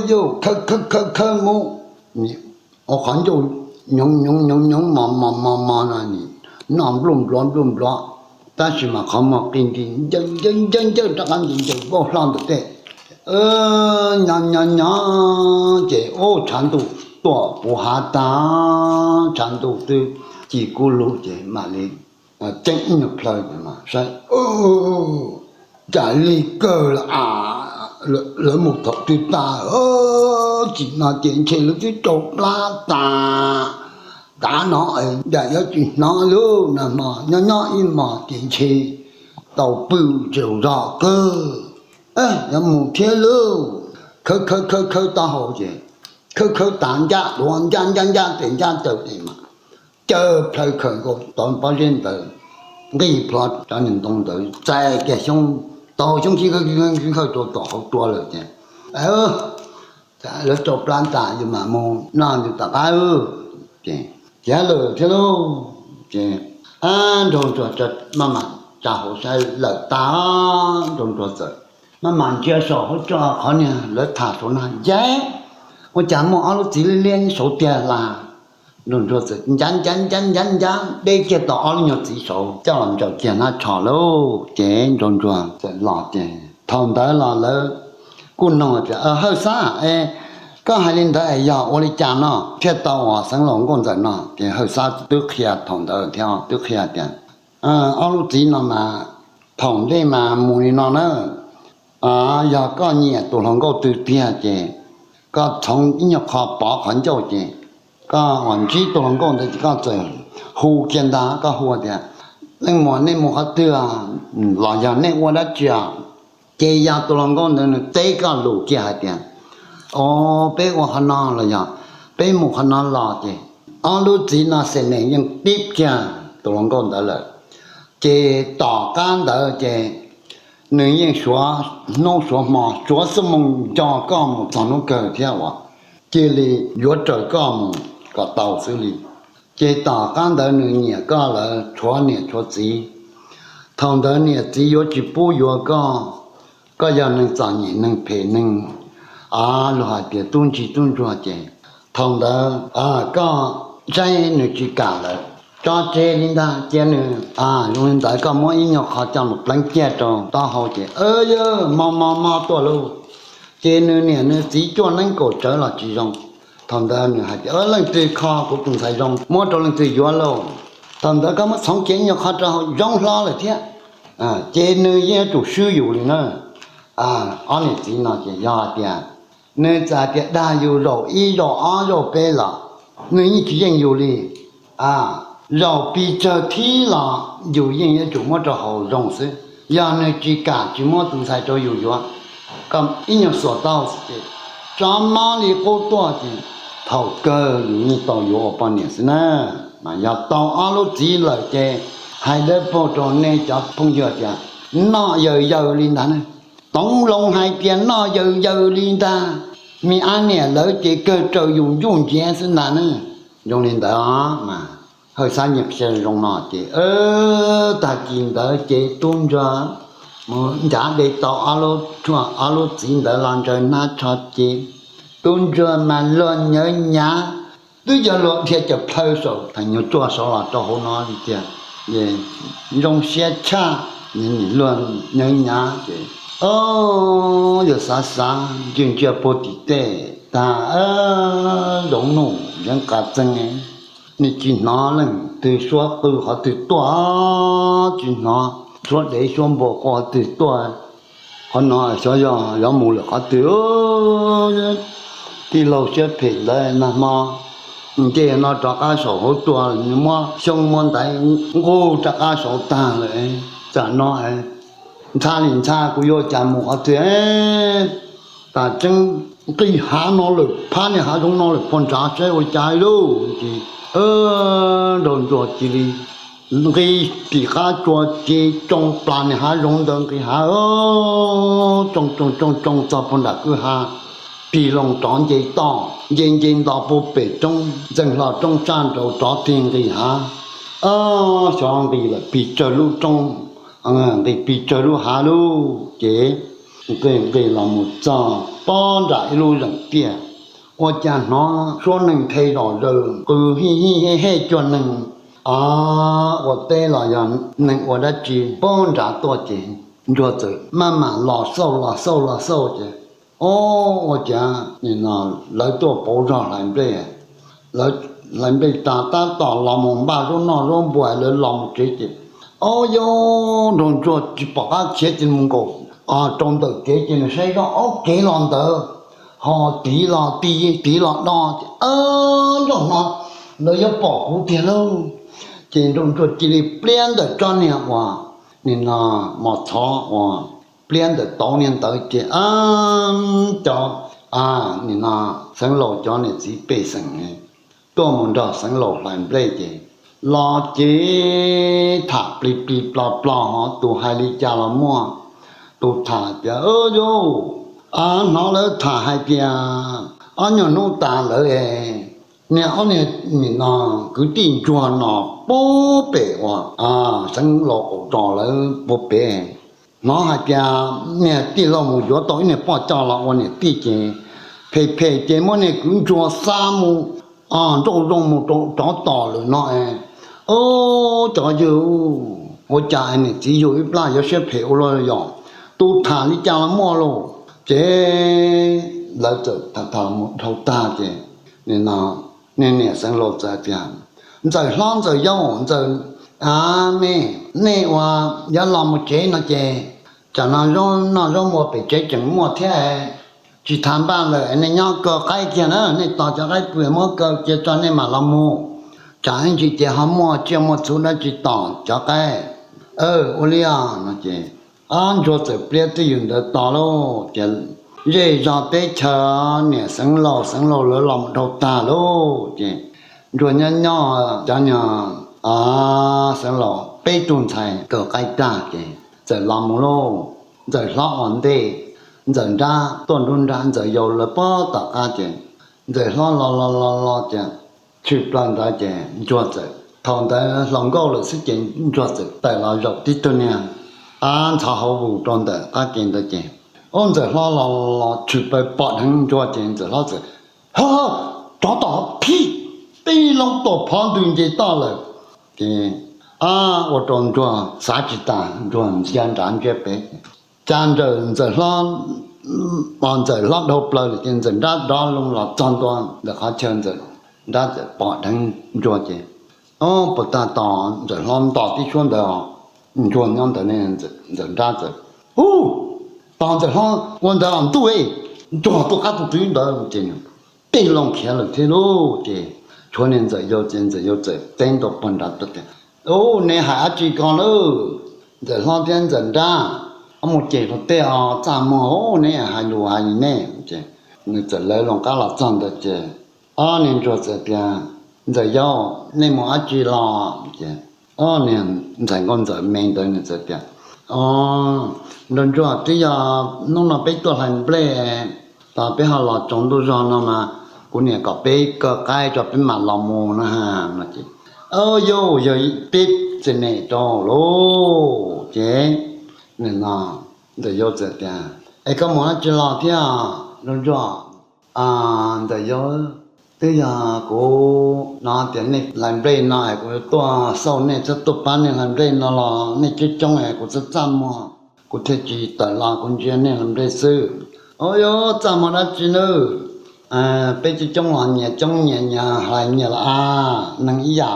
yog khawb khawb khawb khawb mus, ua qhov ncauj nyoov nyoov nyoov nyoov mos mos mos mos no, noj npluj npluav npluj npluav, tab sis mas qhov muag qi nti, ncaws ncaws ncaws ncaws rov qab ncaws ncaws vau hlo ntawm tej, nyob nyob nyob ces ub tshav ntuj tuaj puv hav tag, tshav ntuj twb ci kub lug ces mam li ceeb ib nyuag plhaw ces saib cas lig kawg lawm, lawv mus thaum twg tas, tsim no ces ntshe lawv twb rau plab tas, tav no daim yuav tsis hnov lub na hmo, nyob nyob ib hmos ces ntshe tau pw tsaug zog kawg, yuav mus thiab lauj. Khawb khawb khawb khawb taub hau ces khawb khawb tas ncaj duav ncaj ncaj ncaj tes ncaj taw tes mas caw plhaw khaws nkaus tau pob zeb ntawd, nqis plho cov niag ntoo ntawd txais kiag xyoob, tau xyoob khib khawb khawb rau tom hauv tua lawm ces lawv rau plab tas yus mam mus noj ntawd tom qab ces khiav lawm thiab lauj. Ces nraug ntsuag maj mam tsa hauv saib lawm tas, nraug ntsuag txawm maj mam ntsia saum hauv tso qhov niag lawv tham saud no, yab, ua cas muaj ob lub txiv liab liab saud tiag las. Nraug ntsuag txawm ncav ncav ncav ncav ncav deb kiag tau ob lub nyuag txiv saud coj los ntsaws kiag hnab tsho lauj. Ces nraug ntsuag txawm los ces thaum ntawd los lawv kuj nug tias, Hawj Xab, koj hais li ntawd es yog ua li cas no thiaj tau uas xeev laus nkauj ntxawm no? Ces Hawj Xab twb qhia thaum ntawd thiab twb qhia tias, ob lub txiv no mas thaum ntej mas mus li no na, yog koj nyiam tus hluas nkauj twg tiag ces koj txhoov ib nyuag qho pov qhov ncauj ces koj uas ntsib tus hluas nkauj ntawd ces koj txawm hu kiag ntag, koj hu tias, Leej muam, nej mus qhov twg los yog nej ua dab tsi? Ces yog tus hluas nkauj ntawd nws teb koj lus kiag hais tias, O, peb ua qhov no los yog peb mus qhov no los, ces ob lub txiv no xem nees yeej tib kiag tus hluas nkauj ntawd lawm. Ces tom qab ntawd ces nws yeej suav hnub suav hmo suav xuab moos nco koj mus txog hnub kawg thiab uas cia li yuav raws koj mus kom tau xwb li. Ces tom qab ntawd nws nyiam koj lawm, tshuav niam tshuav txiv. Thaum ntawd niam txiv yuav tsis pub yuav koj, koj yog neeg txom nyem neeg phem neeg, luag hais tias tub ntsig tub ntsuag ces thaum ntawd koj saib nws tsis kam lawm, tso tseg li ntag. Cia nws zoo li ntawd, koj muab ib nyuag qho coj mus pleev kiag rau taub hau ces yog mos mos mos tuaj lauj. Ces nws niam nws txiv cuaj neeb kaum tsawv los tsis zoo. Thaum ntawd nws hais tias, Leej twg kho kuv tus ntxhais zoo, muab rau leej twg yuav lauj. Thaum ntawd koj muab txhoov kiag ib nyuag qho rau hauv zoo hlo lawm thiab, ces nws yeej yuav tsum swb yus li na. Ob niam txiv no ces yog hais tias nws txawm hais tias dag yus zaum ib zaum ob zaum peb los nws yeej tsis yeej yus li. Zaum pes tsawg thiab los yus yeej yuav tsum muab rau hauv zoo xwb. Yog nws tsis kam tsis muab tus ntxhais rau yus yuav, koj ib nyuag xuas tau ces tso mob li qub tuaj ces thaum kawg yus yeej tau yuav ua poj niam xwb na. Mas yog tau ob lub txiv lawm ces hais dawb paug rau nej cov phooj ywg tias noj yaws yaws li ntag na. Toov loo hais tias noj yaws yaws li ntag. Me ab niam lawv ces kawg raws yus ncuj nciav xwb ntag na. Zoo li ntawd mas Hawj Xab Nyiaj qhia zoo no ces tag kis ntawd ces tub ntsuag mus ncav de tau ob lub txiv ntawd los ntsaws hnab tsho ces tub ntsuag mas luag nyawv nyav, twb yog luag dhia cov plhaw saum theem nyuag tsuaj saud los rau hauv no li tiag. Zoo siab tshaj, luag nyawv nyav ces o, yog xav xav ntsia ntsia puag tim tej tag, zoov nuj yeeb qas txeeg, nej tsis hnov leej twg suab qw qhov twg tuaj, tsis hnov suab dev suab npua qw qhov twg tuaj. Qhov no xyov yog yuav mus lawm qhov twg. Tij laug siab phem ntawd nag hmo nce no rov qab saum hauv tsua, nws muab xyoob muab ntaiv nqug rov qab saud tag lawm. Tam no ntxhab li ntxhab kuv yuav cas mus qhov twg? Tas tseeb nqis hav no lawm, phab niag hav zoov no lawm, puag nrad saib ua cas lauj. Ces nraug ntsuag cia li nqis tim qab tsua ces tsoo plas niag hav zoov ntawd nqis hav, tsoo tsoo tsoo tsoo txog puag nram kwj ha, tig loo rov nce toj, nce nce nto puag pem roob, ntxeev hlo roob sab nraud rov tig nqis hav. Xyov nqis lawm pes tsawg lub roob, nqis pes tsawg lub hav lauj. Ces nqis nqis los mus txog puag nram ib lub zeem tiaj, ua cas hnov suab neeg nthe zom zaws qw hij hij hej hej cuag neeg ua teb los yog neeg ua dab tsi puag nrad tuaj ces ntsuag txawm maj mam los xauj los xauj los xauj ces o, ua cas lawv tuaj pauv zog hlais nplej. Lawv hlais nplej tas tab tom los mus npaj zaub noj zaub npua, lawv los mus tsev ces o, yog nraug ntsuag tsis pom qab khiav ces mus nkaum rau ntawm kev ces nws saib zoj ob kev los ntawd ho tiv los ti tiv los do ces o, zaum no lawv yuav pom kuv tiag lauj. Ces nraug ntsuag cia li pliab ntawm tsob niag uas nim no mos txhov uas pliab ntawm tauv niag ntawd ces cov nim no Xeev Laus cov niam txiv pej xeem tuaj mus nrog Xeev Laus hlais nplej ces los ces tham plig plig plog plog ho tus hais li cas los muaj. Tus tham tias, Yus, hnov lawv tham hais tias ob nyuag hnub tas lawm es niag ob niag nim no kwv tij ntsuag no puag pem uas Xeev Laus qaum zos lawv puag pem hnov hais tias niag tij laug mus yuav tau ib niag poj coj los ua niam tij ces phem phem ces muab niag kwv ntsuag xa mus nrauj zoo mus rau rov tom lawm no es. Cov yawg, ua cas niam txiv yug ib plab yuav siab phem ua luaj yom? Tus tham li cas los muaj lauj? Ces lawv txawm tham tham mus dhau tag ces niag niam Xeev Laus txawm tias, Ntxawm hlob Ntxawm yau, Ntxawm, nej, nej ua yuav los mus tsev no ces tsam no zaub noj zaub npua pem tsev tseem muaj thiab, tsis tas npaj lawm nej nyob kaw qaib kiag na, nej tos cov qaib pw muab kaw cia tso nej mam los mus, tsam ib ntsis ces ho muaj tsiaj muaj txhu dab tsi tom cov qaib. Ua li os no ces ob ntsuag txawm pliab twj ywm ntawd tos lauj ces zej zog teb chaws niam Xeev Laus Xeev Laus lawv los mus dhau tag lauj ces ntsuag nyob nyob cov niag Xeev Laus peb tug ntxhais kaw qaib tag ces txawm los mus lauj. Ntxawm hlob ua ntej, Ntxawm nrab tuaj nruab nrab, Ntxawm yau lawv puag tom qab ces Ntxawm hlob los los los los ces tshwm plaws ntawd ces ntsuag txawm, thaum ntawd hluas nkauj lawm xwb ces ntsuag txawm tawm los zaum tib tug niag ntxhov hauv vus rau ntawm qab ke ntawd ces, ub, Ntxawm hlob los los tshwm plaws pom dheev ntsuag ces Ntxawm hlob txawm, Ho, rov tom, phij, tij laug tuam phov ntws nce toj lawm. Ces ua rau ntsuag xav tsis tas, ntsuag ntsia nrad ntsia pem, cas Ntxawm, Ntxawm hlob, Ntxawm hlob dhau plaws lawm ces Ntxawm nrab rov loo los txog ntua ntawm qhov chaw, Ntxawm nrab txawm pom dheev ntsuag ces Puag ta tos Ntxawm Hlob nto tib suab ntawd, Ntsuag nyob ntawd ne. Ntxawm Nrab txawm, Ub, tos Ntxawm Hlob ua ntawd os ntuj, Ntsuag tus qab tus twg ntawd ces tig loo khiav lawm thiab lauj. Ces tshuav niag Ntxawm Yau ces Ntxawm Yau txawm teb ntua puag nrad tias, Ub, neb hais dab tsi ko lauj? Ntxawm Hlob thiab Ntxawm Nrab, ob mus ces luag tej os, txaj muag, neb hais lus hais li nej. Ces nws txawm lawv loo qab los txog ntawd ces ob niag Ntsuag txawm tias, Ntxawm Yau, nej mus dab tsi los? Ces ob niag ntxhais nkauj Ntxawm me ntawd nws txawm tias, Nraug Ntsuag, twb yog hnub no peb tuaj hlais nplej, tos peb ho los tsaus ntuj zog no mas kuv niam kom peb kaw qaib tso peb mam los mus na. Ces, Yau, yog peb txiv niam rau lauj. Ces no Ntxawm Yau txawm tias, Es koj mus dab tsi los thiab Nraug Ntsuag? Ntxawm Yau, twb yog kuv hnov tias nej hlais nplej no es kuv yuav tuaj xauj nej thiab tuaj pab nej hlais nplej no los nej coob coob es kuv txaj txaj muag, kuv thiaj tsis tawm los, kuv ntsia nej hlais nplej xwb. Ub, yog txaj muag dab tsi nawb? Peb coob coob los nyias coob nyias, nyias hlais nyias los a, neeg ib yam.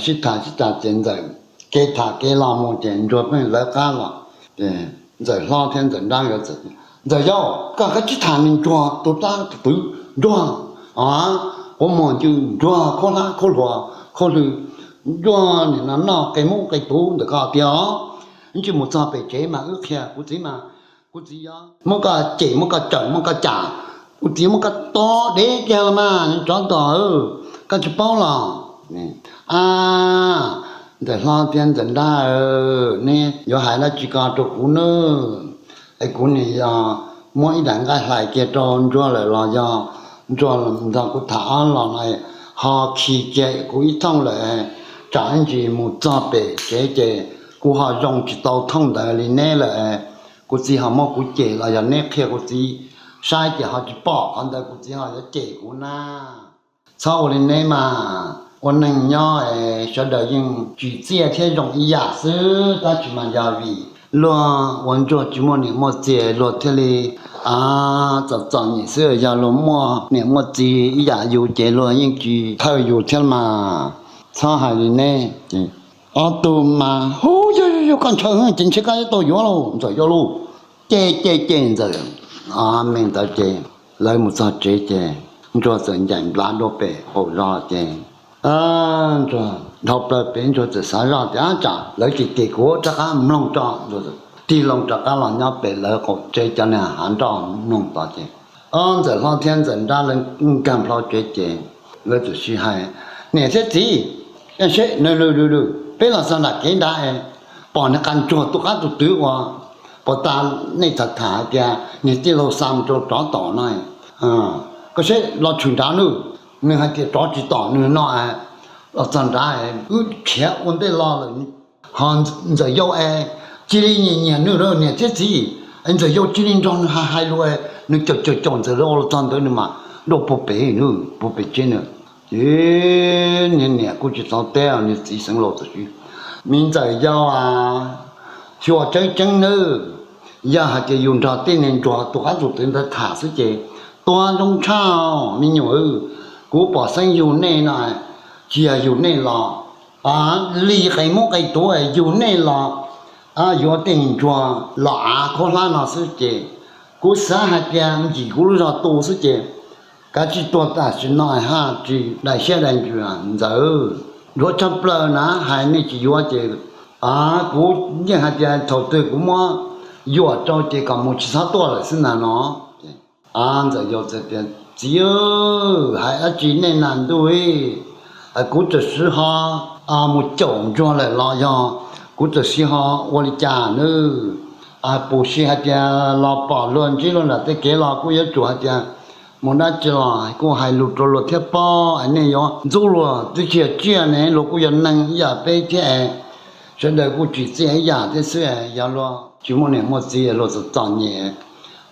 Sib tham sib tham ces Ntxawm kev tham kev los mus ces Ntsuag pheej lawv qab los. Ces Ntxawm Hlob thiab Ntxawm Nrab nkawd txawm, Ntxawm Yau, koj kav tsij tham niag Ntsuag tus qab tus twg, Ntsuag, quav muag ncw, Ntsuag khaub hlab khaub hluas khaub hlwb, Ntsuag nim no noj qe mub qe tuv ntawm koj tiag os. Ib ntsis mus txog pem tsev mas wb qhia kuv txiv mas, kuv txiv yuav muab koj cem muab koj cawm muab koj cam, kuv txiv muab koj to dev kiag los mas tsov tom, koj tsis paub los? A, Ntxawm Hlob thiab Ntxawm Nrab, neb yuav hais dab tsi ko rau kuv nawb? Es kuv nim yog muab ib daim nqaij hlais kiag rau Ntsuag lawm los yog Ntsuag nrog kuv tham ob los no ho khi kiag kuv ib thooj lawm, tsam ib ntsis mus txog pem tsev ces kuv ho zoo tsis tau thooj ntawd li neb lawm, kuv txiv ho muab kuv cem los yog neb qhia kuv txiv saib ces ho tsis pom qhov ntawd kuv txiv ho yuav cem kuv na. Txhob ua li neb mas, ua neeg nyob es sawv daws yeej tsim txiaj thiab zoo ib yam xwb, tab sis mas yog vim luag ua Ntsuag tsis muaj niam muaj txiv luag thiaj li txom txom nyem xwb, yog luag muaj niam muaj txiv ib yam yus ces luag yeej tsis thawj yus thiab mas. Txhob hais li neb. Ob tug mas hu, Yog yog yog, koj ntshaw ces ntshe koj yuav tau yuav lauj, Ntxawm Yau lauj. Ces ces ces Ntxawm me ntawd ces lawv mus txog tsev ces Ntsuag txawm ncaim nplav dua pem qaum zos ces Ntsuag dhau plaws pem, Ntsuag txawm xav zoj tias, Ab, tsam lawv cem cem kuv rov qab mloog tso. Tig loo rov qab los nyob pem lawv qaum tsev cov niag hav nroj mloog tod ces Ntxawm Hlob thiab Ntxawm Nrab lawv nkag nplho tsev ces lawv txawm sib hais, Niam thiab txiv, seb, peb los txog nram kev nrad, pom niag qas Ntsuag tus qab tus twg uas puag ta nej tham tham hais tias niag tij laug xa mus rau tsov tom no, koj seb los tshwm nrad nawb. Nws hais tias tsov tsis tom nws no, los txog nrad wb khiav ua ntej los lawm. Ho Ntxawm Yau es cia li nyiam nyiam nws lawm niam thiab txiv. Ntxawm Yau cia li nrog nws hais hais lus, nws caum caum caum Ntxawm Yau los txog ntawd nws mam dua puag pem, puag pem tsev nws. Ces niag niam kuj tsis tau teb, niag txiv xeev laus txawm hais, Me Ntxawm Yau a, xyuas tseeb tseeb nawb, yog hais tias yus nrog tej niag Ntsuag tus qab tus twg ntawd tham xwb ces tuag zoo tshaj me nyuam. Kuv pom xeeb yug nej no, tsis yog yug nej los li qe mub qe tuv, yug nej los yuav tej niag Ntsuag los av khaub hlab no xwb ces kuv xav hais tias ncim kuv lub zog tu xwb ces kav tsij tuag tam sim no haj tsis dai siab dai ntsws Ntxawm. Yuav tshaj plaws na, hais nej tsis yuav ces kuv yeej hais tias thaum twg kuv muab yuam rau ces kom mus tsis txhob tuaj lawm xwb ntag no. Ntxawm Yau txawm tias, Txiv, hais dab tsi nej nas ntuj, kuv txawm siv ho mus caum Ntsuag lawm los yog kuv txawm siv ho ua li cas nawb? Puas siv hais tias los pom luag ntsib luag nram tej kev los kuj yuav tsum hais tias mus dab tsi los kuj hais lus rau luag thiab pob, nej yuav ntxub luag twb tsis yog tsiaj ne, luag kuj yog neeg ib yam peb thiab. Sawv daws kuj tsim txiaj ib yam thiab xwb, yog luag tsis muaj niam muaj txiv luag txom txom nyem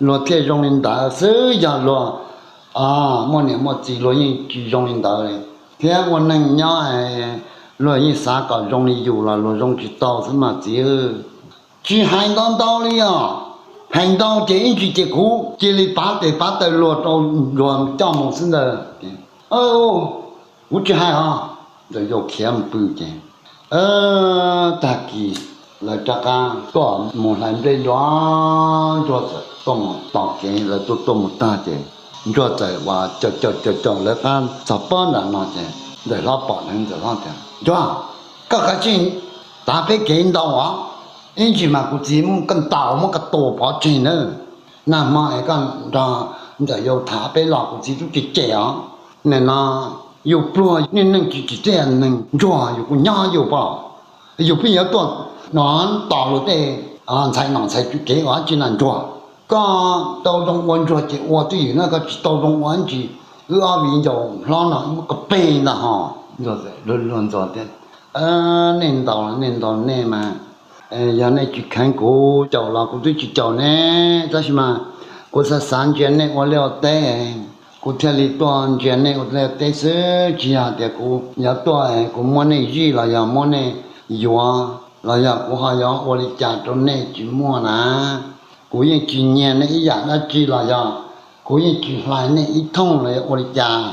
luag thiaj zoo li ntawd xwb, yog luag muaj niam muaj txiv luag yeej tsis zoo li ntawd li. Thiab ua neeg nyob luag yeej xav kom zoo li yus los luag zoo tsis tau xwb mas txiv. Tsis hais ntau ntau li os, hais ntau ces ib ntsis ces kuv cia li pav tes pav taw luag rau luag coj mus xwb ntag. Kuv tsis hais os. Ntxawm Yau khiav mus pw ces tag kis lawv rov qab tuaj mus hlais nplej dua, Ntsuag txawm tuaj mus tos kev, lawv tuaj tuaj mus tag ces Ntsuag txawm ua caum caum caum caum lawv qab txog pob nram no ces Ntxawm Hlob pom heev, Ntxawm Hlob tias, Ntsuag, koj kav tsij tav peb kev ntau os, ib ntsis mas kuv txiv muab koj ntaus muab koj tua pov tseg nawb. Nag hmo es koj nrog Ntxawm Yau tham peb los kuv txiv twb cem cem os. Nim no yus pluag niaj neej tsis tsim txiaj neeg, Ntsuag, yus kuj nyob yus pom, yus pheej yuav tuaj no tos luag tej ntxhais nom ntxhais tswv kev ua dab tsi na Ntsuag. Koj tau zoo ua Ntsuag ces ua twj ywm na, koj tsis tau zoo ua dab tsi, wb ob viv ncaus hlob no muab koj peg ntag ho. Ntxawm Yau luag ntxog tias, Nej ntaus nej ntaus nej mas, yog nej tsis kheev kuv caum los kuv twb tsis caum ne, tab sis mas kuv xav xav ntsia nej ua liaj ua teb, kuv thiaj li tuaj ntsia nej ua liaj ua teb xwb, tsis yog tias kuv yuav tuaj kuv muab nej zij los yog muab nej yuav los yog kuv ho yuav ua li cas rau nej tsis muaj na. Kuv yeej tsis nyiag nej ib yam dab tsi los yog kuv yeej tsis hlais nej ib thooj los yog ua li cas,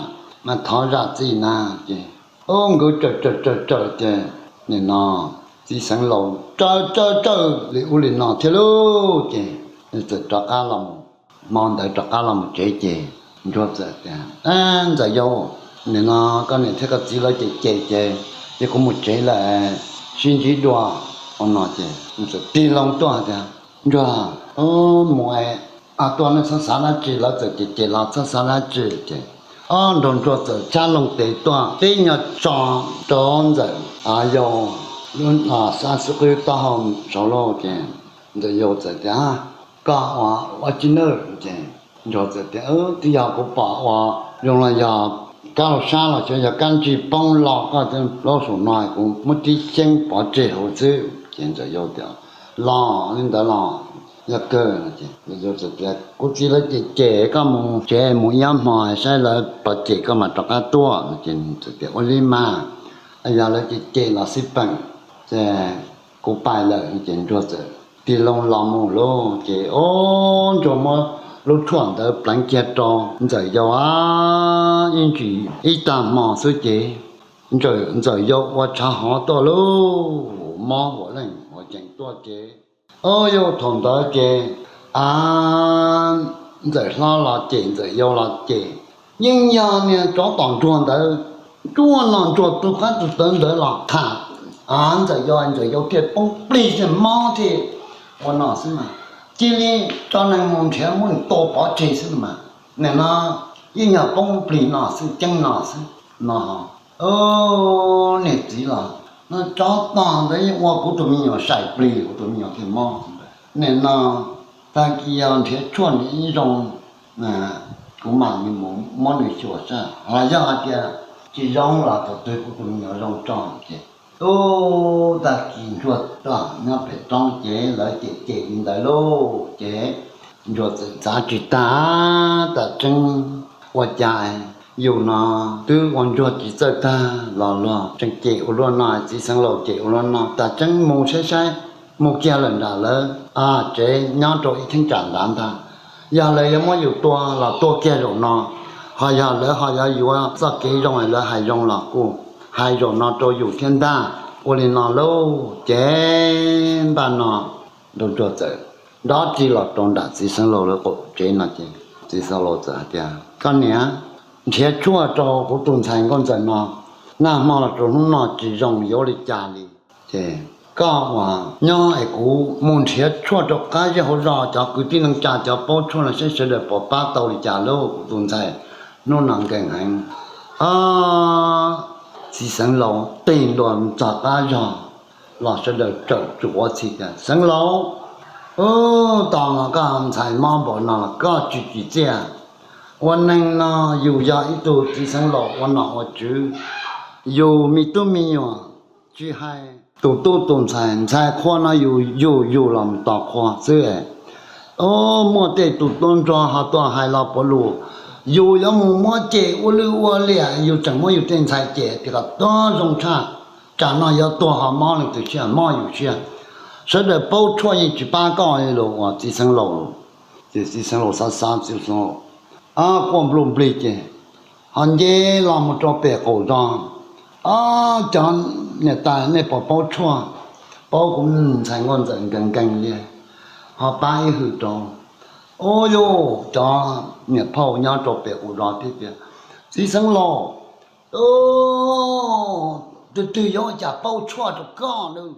mas thov zam txim na. Ces ub nkawd tsawm tsawm tsawm tsawm ces nim no txiv xeev laus tsawm tsawm tsawm li ub li no thiab lauj. Ces txawm rov qab los, hmo ntawd rov qab los mus tsev ces Ntsuag txawm tias, Ntxawm Yau, nim no koj niam thiab koj txiv lawv cem cem ces, ces kuv mus tsev lawm, sib ntsib dua. Ua no ces txawm tig loo tuaj tias, Ntsuag, mus es tuaj nej txhob xav dab tsi, lawv txawm cem cem los txhob xav dab tsi. Ces ob nraug Ntsuag txawm tshab loo tes tuaj tib nyuag tso rau Ntxawm Yau lub xab xub qwb taub hau saud lauj. Ces Ntxawm Yau txawm tias, Koj ua ua tsi nawb? Ces Ntsuag txawm tias, Twb yog kuv pom ua zoo los yog kab laug sab los xyov yog kab ntsig poob los koj plaub saum no kuv muab tib xyeeb pov tseg hauv xwb. Ces Ntxawm Yau tias, Los li ntawd los? Yog kawg. Ces Ntxawm Yau txawm tias, Kuv txiv lawv cem cem, koj mus tsev mus ib ob hmo saib lawv pom cem koj mam rov qab tuaj. Ces txawm tias, Ua li mas, yog lawv cem cem los xij peem, ces kuv pais lawm. Ces Ntsuag txawm tig loo los mus lauj. Ces ob Ntsuag muab lub tshuaj ntawd pleev kiag rau Ntxawm Yau ib ntsis ib tag hmo xwb ces Ntxawm Yau ua tshav hov tuaj lauj, mob huam leej huam ceem tuaj ces, o yau thaum ntawd ces a Ntxawm Hlob los cem, Ntxawm Yau los cem, yeej yog niag tsov tom Ntsuag ntawd, Ntsuag no Ntsuag tu qab tu tawv ntawd los tham Ntxawm Yau, Ntxawm Yau thiaj poob plig thiaj mob thiaj ua no xwb mas, cia li tso neeg mus nrhiav muab nws tua pov tseg xwb mas, nim no yeej yog poob plig no xwb, ceeb no xwb no. Niag txiv los, no tsov tom ntawd yeej ua kuv tus me nyuam sai plig, kuv tus me nyuam thiaj mob. Nim no tag kis yog nrhiav tshuaj nws ib zoo, kuv mam li mus muab nws xyuas saib, ho yog hais tias tsis zoo los thaum twg kuv tus me nyuam zoo tso. Ces ub, tag kis Ntsuag tuaj nyob pem roob ces lawv cem cem li ntawd lauj. Ces Ntsuag txawm xav tsis tag, tas tseeb ua cas yus no twb ua Ntsuag tsis txawj tag los luag tseem cem ua luaj no, txiv xeev laus cem ua luaj no, tas tseeb mus saib saib, mus kiag lawm nram lawv tsev nyob rau ib cheeb tsam nrad ntag. Yog lawv yuav muab yus tua los tua kiag zaum no, ho yog lawv ho yuav yuav txoj kev zoo lawv hais zoo los kuj hais zaum no rau yus thiab ntag. Ua li no lauj, ces npaj no Ntsuag txawm nrov ris los rau nram txiv xeev laus lawv qaum tsev no ces txiv xeev laus txawm hais tias, Koj niam, nrhiav tshuaj rau kuv tus ntxhais nkauj ntxawm no, nag hmo los rau hnub no tsis zoo yuav ua li cas li. Ces koj uas nyob es kuv mus nrhiav tshuaj rau qab zej hauv zos, cov kwv tij neej tsa cov paub tshuaj no saib sawv daws puas pab tau li cas lauj, kuv tus ntxhais hnub no nkees heev. Txiv xeev laus tig ntua txog qab zos los sawv daws txawm tsuas txhis tias, Xeev laus, ub, tos mas koj ntxhais mob npaum no los koj tsis tsim txiaj. Ua neeg no yus yog ib tug txiv xeev laus ua nom ua tswv, yus me tub me nyuam tsis hais tus tub tus ntxhais, ntxhais qhua no yus yus yus los mus tos qhua xwb. Muaj tej tus tub ntsuag ho tuaj hais los puav lus, yus yuav mus muab cem ua lwj ua liam, yus tseem muab yus tej ntxhais cem tias kom tuag zoo tshaj, tsam no yuav tuag ho mob leej twg siab, mob yus siab. Sawv daws paub tshuaj yeej tsis pab koj li los uas txiv xeev laus. Ces txiv xeev laus xav xav, txiv xeev laus quaj npluj nplig ces ho nce los mus rau pem qaum zos, Ob, cov niam tais, nej puas paub tshuaj, paub kuv ntxhais nkauj ntxawm nkees nkees li, ho pab ib hwm rau. Ub, yus cov niam phauj nyob rau pem qub zos thiab tias, Txiv xeev laus, twg twg yuav ua cas paub tshuaj rau koj lawm?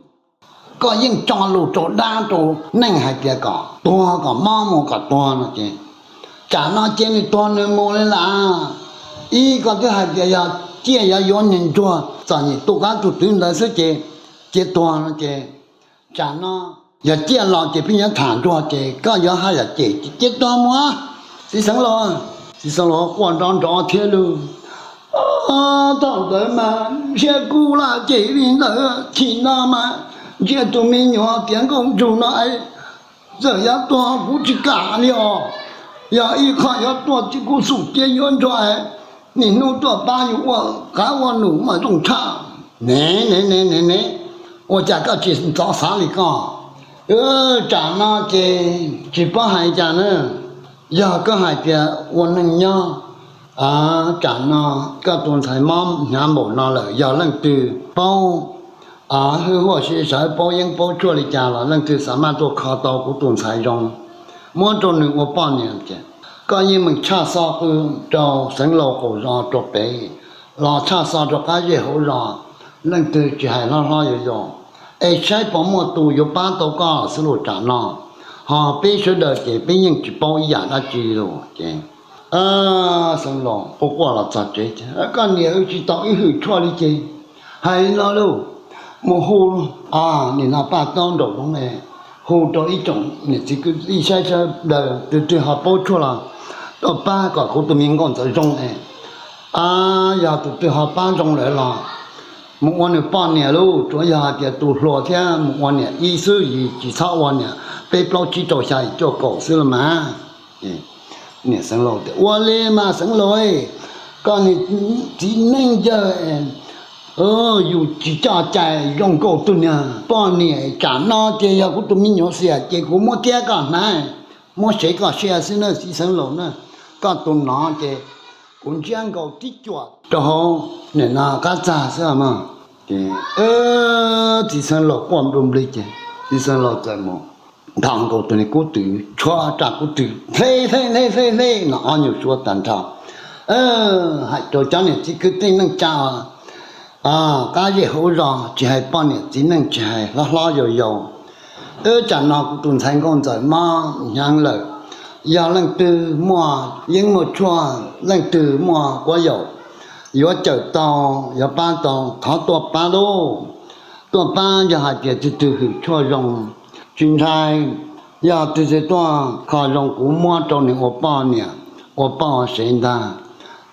Koj yeej tso lus rau dab rau neeg hais tias kom tuag kom mob mus kom tuag no ces, tsam no ces nws tuag nws mus li las. Ib, koj twb hais tias yog ciaj yuav yuav niag ntsuag txom nyem tu qab tu twv ntawd xwb ces cia tuag no ces, tsam no yog ciaj los ces pheej yuav tham ntsuag ces koj yuav haj yam cem ces cia tuag mus. Txiv xeev laus, txiv xeev laus quaj nrov nrov thiab lus. Thaum ntawd mas ntshiab kub laj ces li ntawd, chim no mas ntsia tus me nyuam tiav nkauj ntsug no es txawm yuav tuag kuv tsis kam li os. Yog ib qho yuav tuaj tib kuj xum tiab yuav ntsuag es, niaj hnub tuaj pab yus ua qab ua num mas zoo tshaj. Ne ne ne ne ne, ua cas koj tsis ntxov xav li koj? Tsam no ces tsis paub hais cas na. Yog koj hais tias ua neej nyob, tsam no koj tus ntxhais mob hnyav npaum no lawm, yog leej twg paub hwj huaj sib sawv paub yeeb paub tshuaj li cas los leej twg xav maj tuaj kho tau kuv tus ntxhais zoo, muab rau nws ua poj niam ces, koj yeej meem tshaj xo qw rau xeev laus qaum zos rau pem, los tshaj xo rau qab zej hauv zos, leej twg tsis hais hlob hlob yau yau, es saib puas muaj tus yuav pab tau koj xwb los tsam no. Ho peb sawv daws ces peb yeej tsis paub ib yam dab tsi los ces, xeev laus quaj quaj los txog tsev ces, koj niam, wb tsis tau ib hwm tshuaj li ces, hais li no lauj, mus hu nim no paj taub nraum zoov es, hu rau ib tsoom niam txiv kwv tij saib sawv daws twg twg ho paub tshuaj los tuaj pab kom kuv tus me nkauj ntxawm zoo es, yog tus twg ho pab zoo lawm los mus ua nws poj niam lauj, tsuav yog hais tias tus hluas thiab mus ua niam ib xwb, yim tsis txhob ua niam peb plaub tsib rau xya yim cuaj kaum xwb los mas. Niam xeev laus tias, ua li mas xeev laus, koj niag txiv neej yawg, yus tsis coj cai zoo nkaus tus niag poj niam, tsam no ces yog kuv tus me nyuam xiam ces kuv muab tiab koj hnav, muab sev koj sia xwb na txiv xeev laus na. Koj tus no ces kuv ntsiab nkaus tib cuam rau hauv nim no qab txag xwb mog. Ces txiv xeev laus quaj nplu nplig ces txiv xeev laus txawm mus nthos nkaus tus niag kub twm, tshuab raj kub twm hle hle hle hle hle no ob nyuag suab tag nrho. Hais rau cov niam txiv kwv tij neej tsa, qab zej hauv zos tsis hais poj niam txiv neej tsis hais hlob hlob yau yau, wb tsam no kuv tus ntxhais nkauj ntxawm mob hnyav lawm, yog leej twg muaj yeeb muaj tshuaj, leej twg muaj quab yaum yuav cawm tau, yuav pab tau thov tuaj pab lauj. Tuaj pab yog hais tias twg twg hwm tshuaj zoo, tsis ntshai, yog twg twg tuaj kho zoo kuv muab rau nws ua poj niam, ua poj ua sev ntag,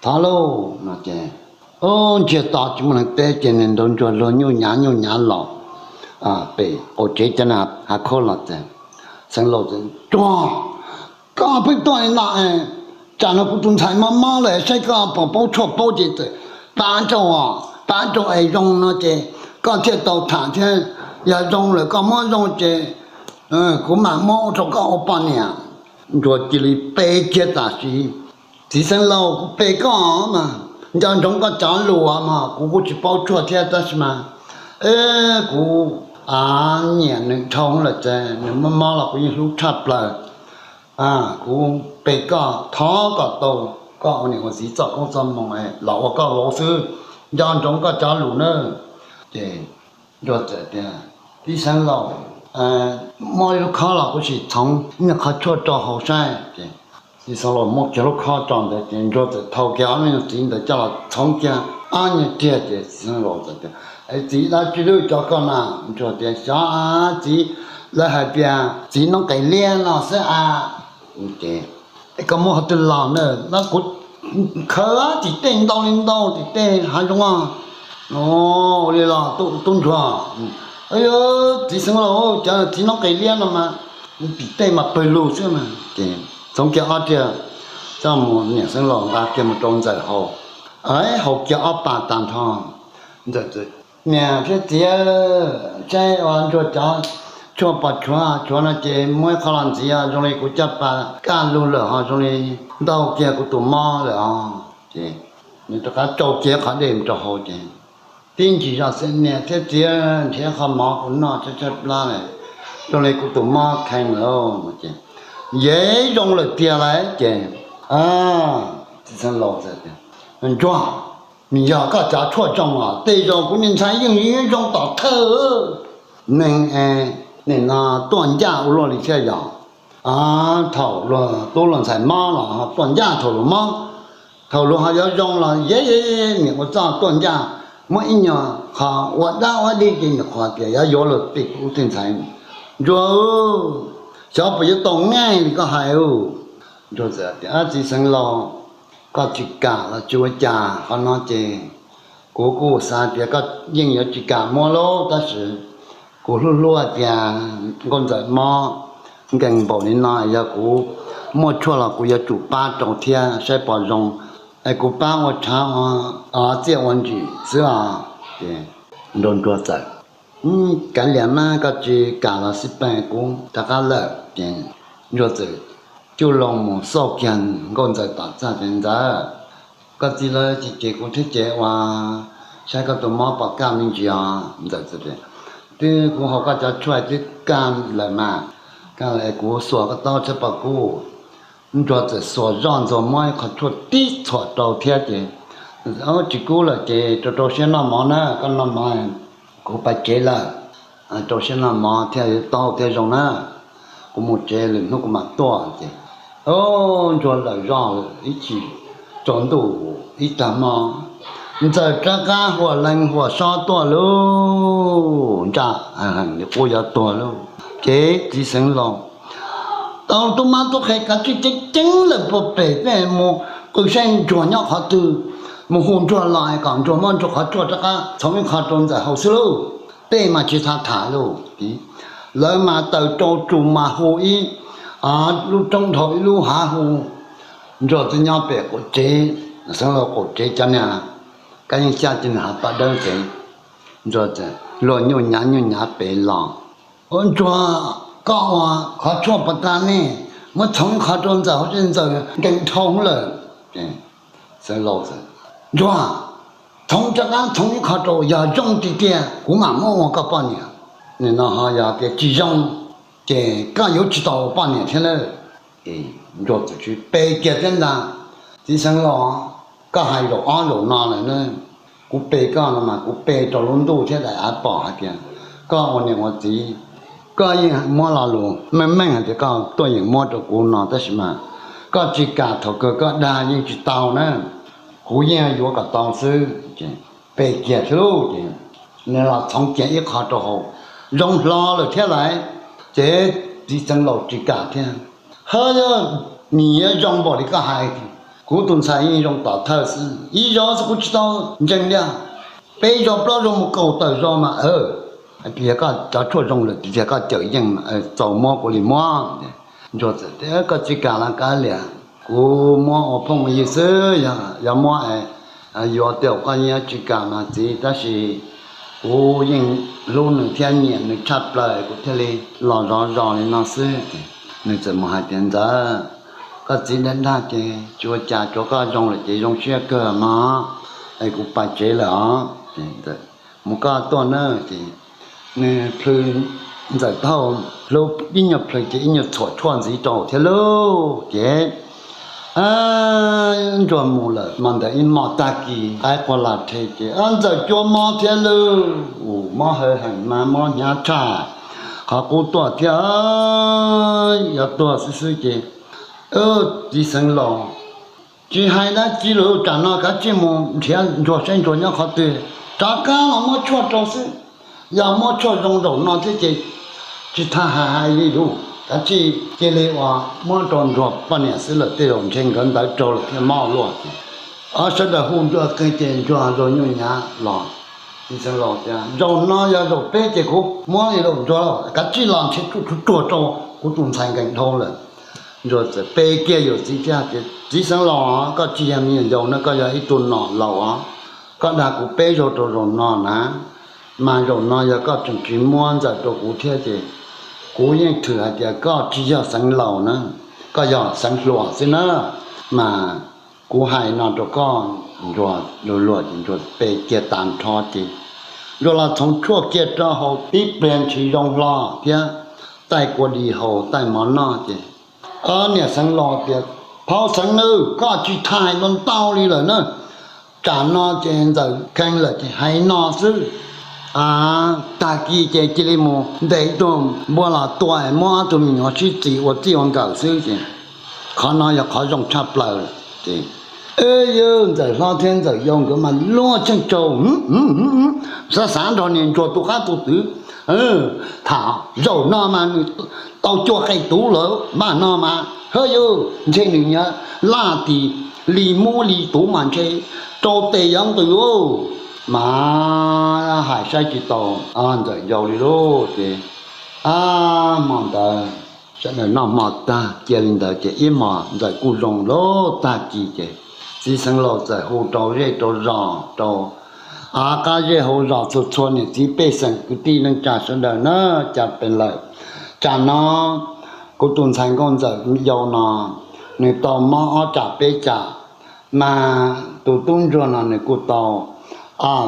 thov lauj no ces, ntsiag to tsis muaj leej teb ces nws ntaus ntsuag luag nyuj nyav nyuj nyav los pem qaum tsev cov hav khaub los txog. Xeev laus, tsuag, koj pheej tuaj li no, tsam no kuv tus ntxhais mob mob lawm saib koj puas paub tshuaj paub ces txawm pab rau, pab rau es zoo no ces koj thiaj tau tham thiab, yog zoo lawm koj muab zoo ces kuv mam muab rau koj ua poj niam. Ntsuag cia li pe kiag tam sim, txiv xeev laus, kuv pe koj mas nco ntsoov koj cov lus mas kuv kuj tsis paub tshuaj thiab tab sis mas kuv nyiam nws dhau lawm ces nws mob mob los kuv yeej hlub tshaj plaws. Kuv pe koj thov kom tau koj ua niam ua txiv txoj koob txoj moo los ua koj vauv xwb, nco ntsoov koj cov lus nawb. Ces ntsuag txawm tias, txiv xeev laus, muaj ib lub khob los kuv sim txhoov ib qho tshuaj rau haus saib. Ces txiv xeev laus muab kiag lub khob rau ntawd ces ntsuag txawm thau kiag ob me nyuam txiv ntawd coj los txhoov kiag ob nyuag riag ces txiv xeev laus txawm tias, txiv, dab tsi lub cov koj na? Ntsuag tias, xyov txiv, lawv hais tias txiv noob qes liab no xwb a. Ces, es koj muab qhov twg los na? Kuv khawb tim tej ntau li ntau tim tej hav zoov. Ua li los tub ntsuag, txiv xeev laus, cov txiv noob qes liab no mas tim tej mas pawg lug xwb mas. Ces txhoov kiag ob riag, coj mus niam xeev laus nqa kiag mus rau ntxawm haus, haus kiag ob pas tag nrho. Ntxawm, niam thiab txiv, saib ua ntsuag cov tshuaj pos tshuav tshuav no ces muab ib qho los ntxiv, zoo li kuv caj pas kaj lug lawm ho zoo li ntaug kiag kuv tus mob lawm os. Ces nws rov qab tsau kiag qhov dej rau haus ces Tib ntsis zoj xwb niam thiab txiv nrhiav qhov mov kuv noj tshaib tshaib plab lawm, zoo li kuv tus mob kheev lawm. Ces yeej zoo lawm tiag lauj. Ces txiv xeev laus tias, Ntsuag, yog koj cov tshuaj zoo os, tej zaum kuv niag ntxhais yeej zoo tom thawj. Neeg es nim no tuaj ncaj ua luaj li thiab yog, thaum luag tub luag ntxhais mob los ho tuaj ncaj thaum luag mob, thaum luag ho yuav zoo los yeej nim ua txuj tuaj ncaj, muab ib nyuag qho ua dab ua dig ces nyuam qhuav tias yuav yuav luag tej tub tej ntxhais. Ntsuag, xyov puas yuav tau nqaij li koj hais. Ntsuag txawm tias, Txiv xeev laus, koj tsis kam los tsis ua cas, qhov no ces kuv kuj xav tias koj yeej yuav tsis kam muab lauj, tab sis kuv hlub hlub tias nkauj ntxawm mob nkees npaum li no, yog kuv muaj tshuaj los kuv yuav tsum pab rau thiab saib puas zoo, es kuv pab ua tshav txiaj ua ntsim xwb os. Ces Ntsuag txawm, Kav liam mas, koj tsis kam los xij peem, kuv rov qab lawm. Ces Ntsuag txawm coj loo mus xauj kiag nkauj ntxawm tom txaj tias, Ntxawm, koj txiv lawv tsis cev kuv thiab ces ua, saib koj tus mob puas kaj me ntsis os. Ntxawm txawm tias, Twb kuv haus koj cov tshuaj twb kaj lawm mas, kaj lawm kuv xuas koj taub saib puas kub. Ntsuag txawm xuas zoj ntxuag muab ib qho tshuaj tib txhuam rau thiab ces, Tsis kub lawm ces rau rau siab noj mov na, koj noj mov, kuv pais tsev lawm, rau siab noj mov thiaj taub thiaj zoo na, kuv mus tsev lwm hnub kuv mam tuaj. Ces Ntsuag lawm zoj ib chim tsaus ntuj ib tag hmo, Ntxawm rov qab huam lees huam sob tuaj lauj, ntsaj heev li qub yuav tuag lauj. Ces txiv xeev laus tau tub mab tub qhe kav tsij ceev ceev lawm puag pem tej mus qw saib Ntsuag nyob qhov twg, mus hu Ntsuag los kom Ntsuag muab Ntsuag qhov tshuaj rov qab txhoov ib qho rau Ntxawm haus xwb lauj. Tej mas tsis tau tham lauj. Lawv mas taws rau tsus mas hu ib lub roob dhau ib lub hav hu. Ntsuag twb nyob pem qaum tsev, xeev laus qaum tsev cov niag kab yeej xyab ces nws hav paj dawb ces Ntsuag luag nyuj nyav nyuj nyav pem los, Ua Ntsuag, koj ua qhov tshuaj puas tag ne? Muab txhoov ib qho rau Ntxawm hauv, Ntxawm nkees dhau lawm. Xeev laus, Ntsuag, txhoov rov qab txhoov ib qho rau, yog zoo tiag tiag kuv mam muab ua koj poj niam. Nim no ho yog tias tsis zoo ces koj yuav tsis tau ua poj niam thiab nawb. Ntsuag txawm tsis pe kiag thiab ntag, Txiv xeev laus, koj hais zaum ob zaum no lawm na, kuv pe koj no mas kuv pe rau lub ntuj thiab daim av pom hais tias koj ua niam ua txiv, koj yeej muab lo lus meej meej hais tias koj tuaj yeem muab rau kuv no tab sis mas koj tsis kam, thaum kawg koj dag yeej tsis tau na, kuv yeej yuav kom tau xwb. Pe kiag thiab lauj. Ces nws los txhoov kiag ib qho rau hauv, zoo hlo lawm thiab lauj. Ces txiv xeev laus tsis kam thiab, Hawb, nim yuav zoo npaum li koj hais, kuv tus ntxhais yeej zoo tom thawj xwb, ib zaug xwb kuv tsis tau ntseeg li, peb zaug plaub zaug mus kaum tawm zaus mas, hais tias koj cov tshuaj zoo lawm tiag tiag koj cawm yeej mas txaus muab kuv li muab. Ntsuag txawm tias, Koj tsis kam los kav liam, kuv muab ua phooj ywg xwb, yog muab yuav tej zaum koj yeej tsis kam mas txiv, tab sis kuv yeej hlub nws thiab nyiam nws tshaj plaws kuv thiaj li los zov zos li no xwb. Nws txawm mus hais tias, Ntxawm, koj txiv dag dag ces tsis ua cas, tsuav koj zoo lawm ces zoo siab kawg mog, es kuv pais tsev lawm os. Mus koj tuaj na. Ces nws plhws, Ntxawm Thauj hlub ib nyuag plhws ces ib nyuag txhuam tshuaj ntxiv rau thiab lauj. Ces Ntsuag mus lawm mas ntawm ib hmos tag kis qaib qua las rhe ces Ntxawm cua mob thiab lauj. Ua mob hawv heev mas mob hnyav tshaj, qhov qub tuaj thiab, yuav tuag xwb xwb ces txiv xeev laus, Tsis hais dab tsi lawm, tsam no kav tsij mus nrhiav Ntsuag saib Ntsuag nyob qhov twg, rov qab los muab tshuaj rau xwb. Yog muab tshuaj zoo zaum no thiab ces tsis tas hais hais li lauj, kav tsij cia li ua muab rau Ntsuag poj niam xwb lawm, tej zaum ntshe nkawd ntawd raug lawm thiaj mob luaj. Sawv daws hu Ntsuag qe ces Ntsuag zoo nyuj nyav los. Txiv xeev laus tias, Zaum no yog zaum peb ces kuv muab li lauj Ntsuag, kav tsij los ntshe tsuj tsuag tsuag rau, kuv tus ntxhais nkees dhau lawm. Ntsuag txawm pe kiag yawm txiv thiab tias, Txiv xeev laus, koj tsis yog me nyuam yaus no, koj yog ib tug nom laus os. Koj dag kuv peb zaug rau zaum no na, mas zaum no yog koj tseem tsis muab Ntxawm rau kuv thiab ces kuv yeej thwm hais tias koj tsis yog xeev laus na, koj yog xeev hluas xwb na. Mas Kuv hais no rau koj. Ntsuag luag luag ces ntsuag pe kiag tag nrho ces ntsuag los txhoov tshuaj kiag rau haus tib pliag ntshis zoo hlo thiab taij kua dis haus taij mov noj ces niam Xeev Laus tias, Phauj Xeev nawb, koj tsis tham hais ntau ntau li lawm na. Tsam no ces Ntxawm kheev lawm ces hais no xwb. Tag kis ces cia li mus ntes ib tug npua los tua es muab ob tug me nyuam sib txis ua txij ua nkawm xwb ces qhov no yog qhov zoo tshaj plaws lawm ces, yog Ntxawm Hlob thiab Ntxawm Yau nkawd mas luag cheej tsaug, xav xav nrog niag ntsuag tu qab tu twv tham. Zaum no mas nws tau cua qe tuv lawm, npaj no mas hwb yog ntshe nws nyiam laj tis li muab li tuv mas ntshe rau tes yuav nqws mas hais saib tsis tau Ntxawm Yau li lauj ces hmo ntawd sawv daws noj hmo tag cia li ntawd ces ib hmos Ntxawm kuj zoo lawm. Tag kis ces txiv Xeev Laus txawm hu rau zej rau zos, rau av qab zej hauv zos txhua txhua niam txiv pej xeem kwv tij neej tsa sawv daws na, cas pes lawm. Tsam no kuv tus ntxhais nkauj Ntxawm Yau no nws tau mob ob tsam peb tsam, mas tus tub ntsuag no nws kuj tau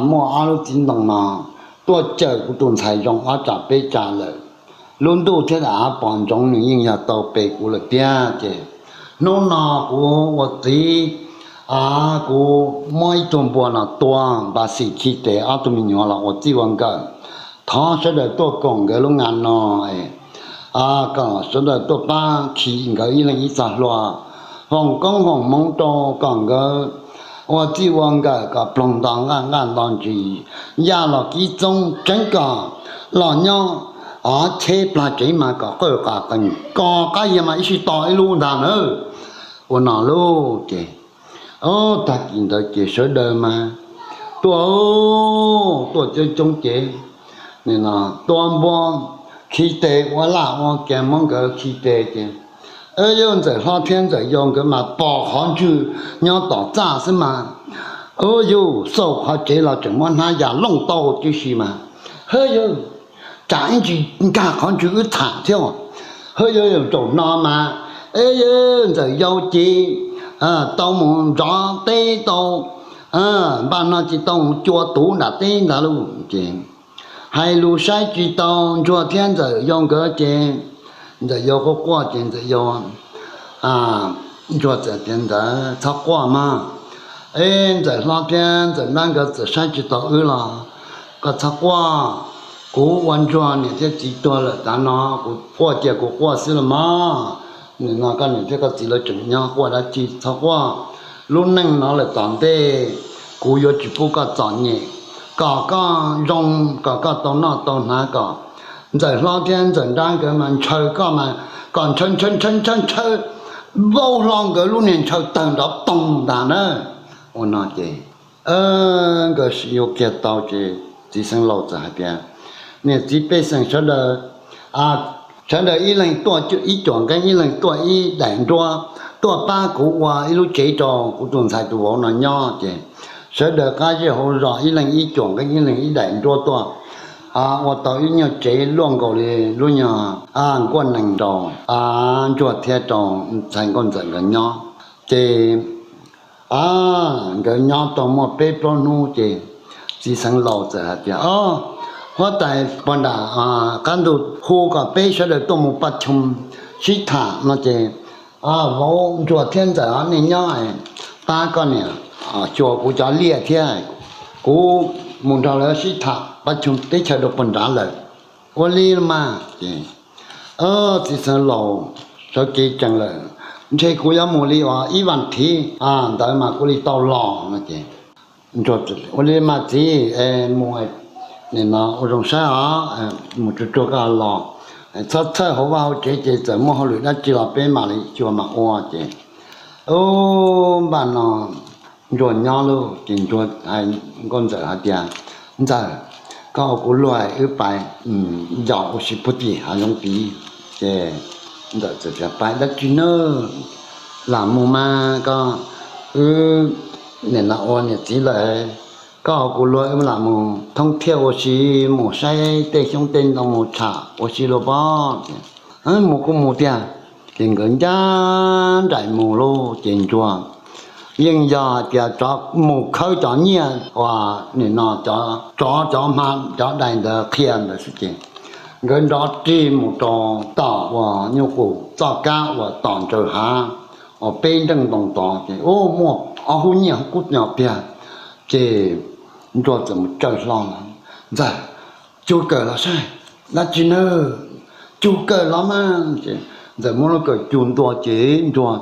muaj ob lub txiv ntoo no tuaj cawm kuv tus ntxhais zoo ob tsam peb tsam lawm. Lub ntuj thiab daim av pom ntsoov nws yeej yog tau pe kuv lawm tiag ces hnub no kuv ua txiv, kuv muab ib tug npua no tua npa xim khi tes ob tug me nyuam los ua txij ua nkawm. Thov sawv daws tuaj koom nkawd lub nga no, kom sawv daws tuaj pab khi nkawd ib leeg ib txoj hlua, foom koob foom hmoov rau kom nkawd ua txij ua nkawm kom ploog nto nqaj nqaj nto ntsis, yaj los kib txoob tseeb kom los nyob cheb plag tsev mas kom qawj qas qees kos qab yias mas ib sij tos ib lub ntag nawb. Ua no lauj ces tag kis ntawd ces sawv daws mas tuaj, tuaj coob coob ces nim no tua npua khi tes ua laj ua kiag muab nkawd khi tes ces, yog Ntxawm Hlob thiab Ntxawm Yau nkawd mas pom qhov ntswg nyob tom txaj xwb mas, yog xauj qhov tsev los tseem muab hnab yas looj tau tib si mas, hwb yog tsam ib ntsis nkag qhov ntswg wb tham thiab. Hwb yog zaum no mas, yog Ntxawm Yau ces tau mus nrov teb tau, npaj no ces tau mus cua tuv nram teb ntag lauj ces hais lus saib tsis tau ntsuag thiab Ntxawm Yau nkawd ces Ntxawm Yau quaj quaj ces Ntxawm Yau, ntsuag txawm tias, Ntxawm txhob quaj mog, es Ntxawm Hlob thiab Ntxawm Nrab nkawd txawm saib tsis tau wb los koj txhob quaj. Kuv ua ntsuag niam thiab txiv tuag lawm tav no kuv quaj cia kuv quaj xwb los mas, nim no koj niam thiab koj txiv lawv tseem nyob quaj dab tsi, txhob quaj. Lub neej no lawm tom ntej kuv yuav tsis pub koj txom nyem, kom koj zoo, kom koj tau noj tau hnav, kom Ntxawm Hlob thiab Ntxawm Nrab nkawd mas ntshaw koj mas kom ntshaw ntshaw ntshaw ntshaw ntshaw, vau hlo nkawd lub niag ntshaw tawg nrov toog ntag na. Ua no ces nkawd sib yuav kiag tau ces txiv Xeev Laus txawm hais tias, Niam txiv pej xeem sawv daws, sawv daws ib leeg tuaj ib cuam nqeeb, ib leeg tuaj ib daim nruab, tuaj pab kuv ua ib lub tsev rau kuv tus ntxhais tus vauv no nyob. Ces sawv daws qab zej hauv zos ib leeg ib cuam nqeeb, ib leeg ib daim nruab tuaj, ua tau ib nyuag tsev luaj nkaus li lub nyuag nkuaj nees rau ntsuag thiab rau ntxhais nkauj Ntxawm nkawd nyob. Ces nkawd nyob tau muaj peb plaub hnub ces txiv Xeev Laus txawm hais tias, O, huab tais pog nram qab ntug hu kom peb sawv daws tuaj mus paj choo sib tham no ces, Vauv, ntsuag thiab Ntxawm, nej nyob pab koj niam xyuas kuv cov liaj thiab, kuv mus nrog lawv sib tham paj choo teb chaws rau puag nrad lawm. Ua li los mas ces txiv Xeev Laus sawv kev tsees lawm, Ntshe kuv yuav mus li uas ib vas thiv ntawd mas kuv li tau los no ces, Ua li mas txiv, mus, nim no ua zoo saib os, mus tsuag tsuag koj los, txhob txhawj hauv vaj hauv tsev ces txawm muaj hauj lwm dab tsi los peb mam li xyuas mam ua. Ces npaj no ntsuag nyob lauj, ces ntsuag hais nkauj Ntxawm hais tias, Ntxawm, koj ua kuv luag wb pais yos ua si puag tim hav zoov tid. Ces Ntxawm txawm tias, Pais dab tsi nawb, lam mus mas koj, wb nim no ua niam txiv lawm, koj ua kuv luag wb lam mus thoob thiaj ua si, mus saib tej xyoob tej ntoo, mus tsham ua si lauj pob. Mus kuj mus tiag. Ces nkawd ncaj nraim mus lauj, ces ntsuag yeej yog hais tias mus khawb cov nyiaj uas nim no cov, cov hma cov dais ntawd qhia ntawd xwb ces nkawd nrov rig mus rau tom uas nyuj qus txoj kab uas tom ntsaws hav uas peb nreej ntoo tod ces muaj ob hub nyiaj hub kub nyob tiag. Ces Ntsuag txawm mus tsawv hlo, Ntxawm, cug kawm los saib. Dab tsi na? Cug kawm los mas. Ntxawm muab lub kawm cug ntua ces Ntsuag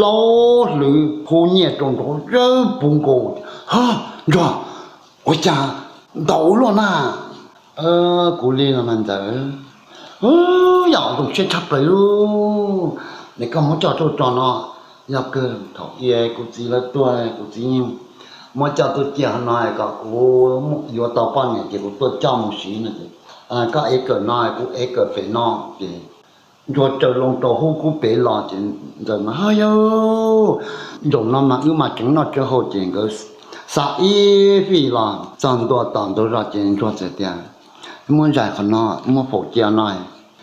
laub hlwv hub nyiaj rau nrov zawb puv nkaus. Ha, Ntsuag, ua cas ntau luaj na? Kuv li los mas Ntxawm. Yog zoo siab tshaj plaws lauj. Koj muab coj tuaj tso no, yog kawg thaum i kuv txiv lawv tuag kuv txiv muab coj tuaj cia hauv no kom kuv yuav tau poj niam ces kuv tuaj coj mus siv no ces koj ev kawm no kuv ev kawm pem no. Ces Ntsuag tsawv loo rau hub kub pem los ces Ntxawm mas, Ho yog, zaum no mas wb mas tseem noj tsawv hau ces nkawd xa ib fij los txog ntua tom ntug zos ces Ntsuag txawm tias, Muab zais qhov no, muab faus cia no,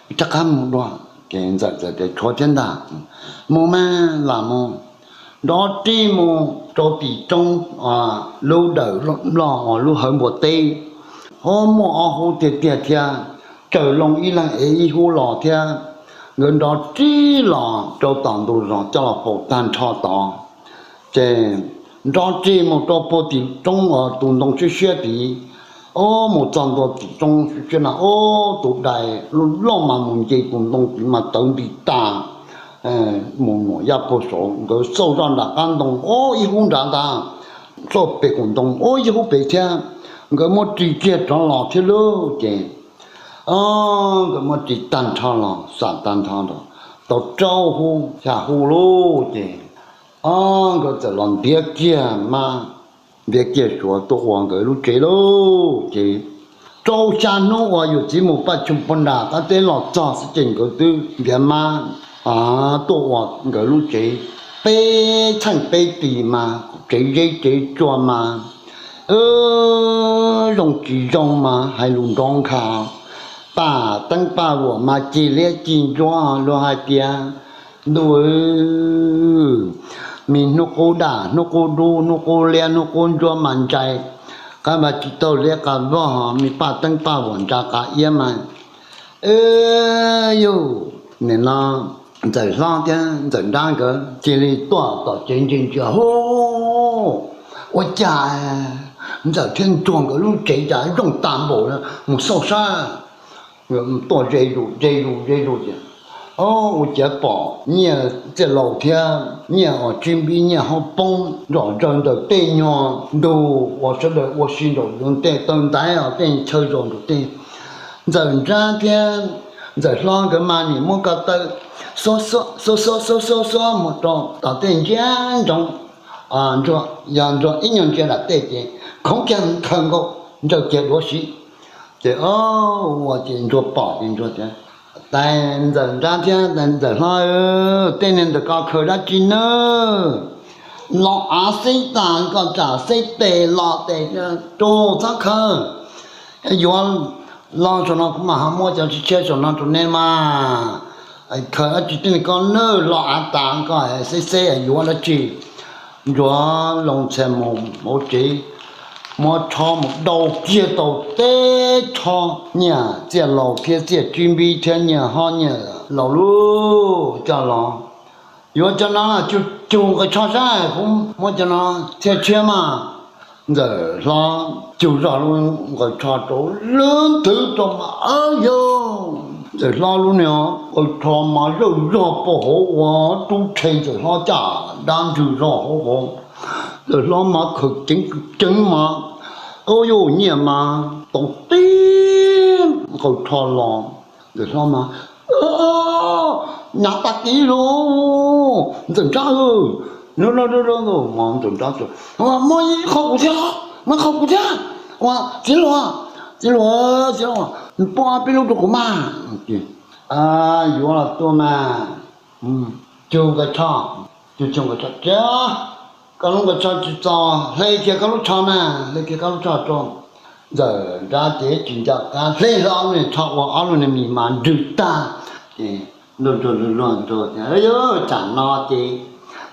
rov qab mus dua. Ces Ntxawm txawm tias, Tshuav thiab ntag, mus mas lam mus. Nrov rig mus rau tim roob lub dawm loj uas lub hawv npua teb, ho muaj ob hub tiag tiag thiab, tsawv loo ib leeg ev ib hub los thiab. Nkawd nrov rig los rau tom ntug zos coj los faus tag nrho tod. Ces nrov rig mus rau puag tim roob uas tus ntoo siab siab tid, o, mus txog ntua tim roob siab siab no, o, tus dais loj mas mus nce tus ntoo tid mas tawv nti tas, mus nuam yaj puag saud. Nkawd xauj zoj nram qab ntoo, o, ib hub nrad ntag, xauj pem kaum ntoo, o, ib hub pem thiab. Nkawd muab ris kiag rov los thiab lauj. Ces nkawd muab ris tag nrho los, xam tag nrho los tau rau hub xya hub lauj. Ces nkawd txawm los ntiav kiag mab, ntiav kiag suav tuaj ua nkawd lub tsev lauj. Ces rau xya hnub uas yawm txiv mus paj tsuj pag nram qab teb los txog xwb ces nkawd twb ntiav mab tuaj ua nkawd lub tsev, peb txheej peb tis mas, tsev zeb tsev tsua mas, zoo tsis zoo mas hais lus nrov nkhav, paj teeb paj vuam mas cig liab cig ntsuab luag hais tias, Ntuj, me hnub qub dam, hnub qub dub, hnub qub liab, hnub qub ntsuab mas ntsais, qab vas tsis taug liab qab vog, me paj teeb paj vuam ntsa qab iab mas. Yus, nim no Ntxawm Hlob thiab Ntxawm Nrab nkawd cia li tuaj tom tsev ntsia ntsia, Hu, ua cas Ntxawm thiab Ntsuag nkawd lub tsev cas zoo tas npaum, mus xauj saib. Tuaj ze zus ze zus ze zus ces, o, ua cas pom nyiaj txiaj laus thiab nyiaj uas tsib npib nyiaj haub poob zom zaws ntawm tej nyuag ntug uas sawv daws ua si nraum ntug tej taw ntaiv os, tej chaw zos nraum tej. Ntxawm Nrab thiab Ntxawm Hlob nkawd mas nim muab ko taw xuab xuab xuab xuab mus rau tom tej ntsia ntsoov, yog Ntsuag ib nyuag ntsia nram tej ces khoov kiag khaws nkaus ntsawj kiag duav siv. Ces ua ces Ntsuag pom ces Ntsuag tias, Tais Ntxawm Nrab thiab Ntxawm Hlob, tej niag ntawm ko khaws dab tsi nawb? Los av xeb tas ko tsam xeb tes los tes rau txhob khaws. Yuav los saum no kuv mam ho muab cov tshiab saum no rau nej mas. Khaws dab tsi tej niag ko nawb, los av tas ko xeb xeb yuav dab tsi? Ntsuag loo txhais mus hauv tsev, muab tsho mus dau kiag tau teb tsho nyiaj txiaj laus thiab txiaj tsib npib thiab nyiaj hob nyiaj laus lub coj los. Yuav cov no cug cug nqaws tsho saib, kuv muab cov no txhiaj tshiab mas. Ntxawm Hlob cug zog lub nqaws tsho rau lub nthwv rau mas, a yog, Ntxawm Hlob lub niag nqaws tsho mas zawj zog puag hauv ua rub rhe Ntxawm Hlob caj dab ntswg zog hauv hauv. Ntxawm Hlob mas khaws ceev kws ceev mas, o yog nyiaj mas tau tib nqaws tsho los. Ntxawm Hlob mas, Nyav tas kiv lauj, Ntxawm Nrab, Ntxawm Nrab, muab ib qho kuv thiab, muab ib qho kuv thiab. Ua, Txiv Luag, Txiv Luag, Txiv Luag, pub peb lub rau kuv mas. Yuav los tuaj mas, cug nqaws tsho, cug cug nqaws tsho, Koj lub nqaws tsho tsis txaus, hle kiag koj lub tsho na, hle kiag koj lub tsho rau. Ntxawm Nrab ces tsis nco qab hle hlo ob lub niag tsho ua ob lub niag mis mas nrwg tag. Ces Ntsuag luag Ntsuag tias, Yog tsam no ces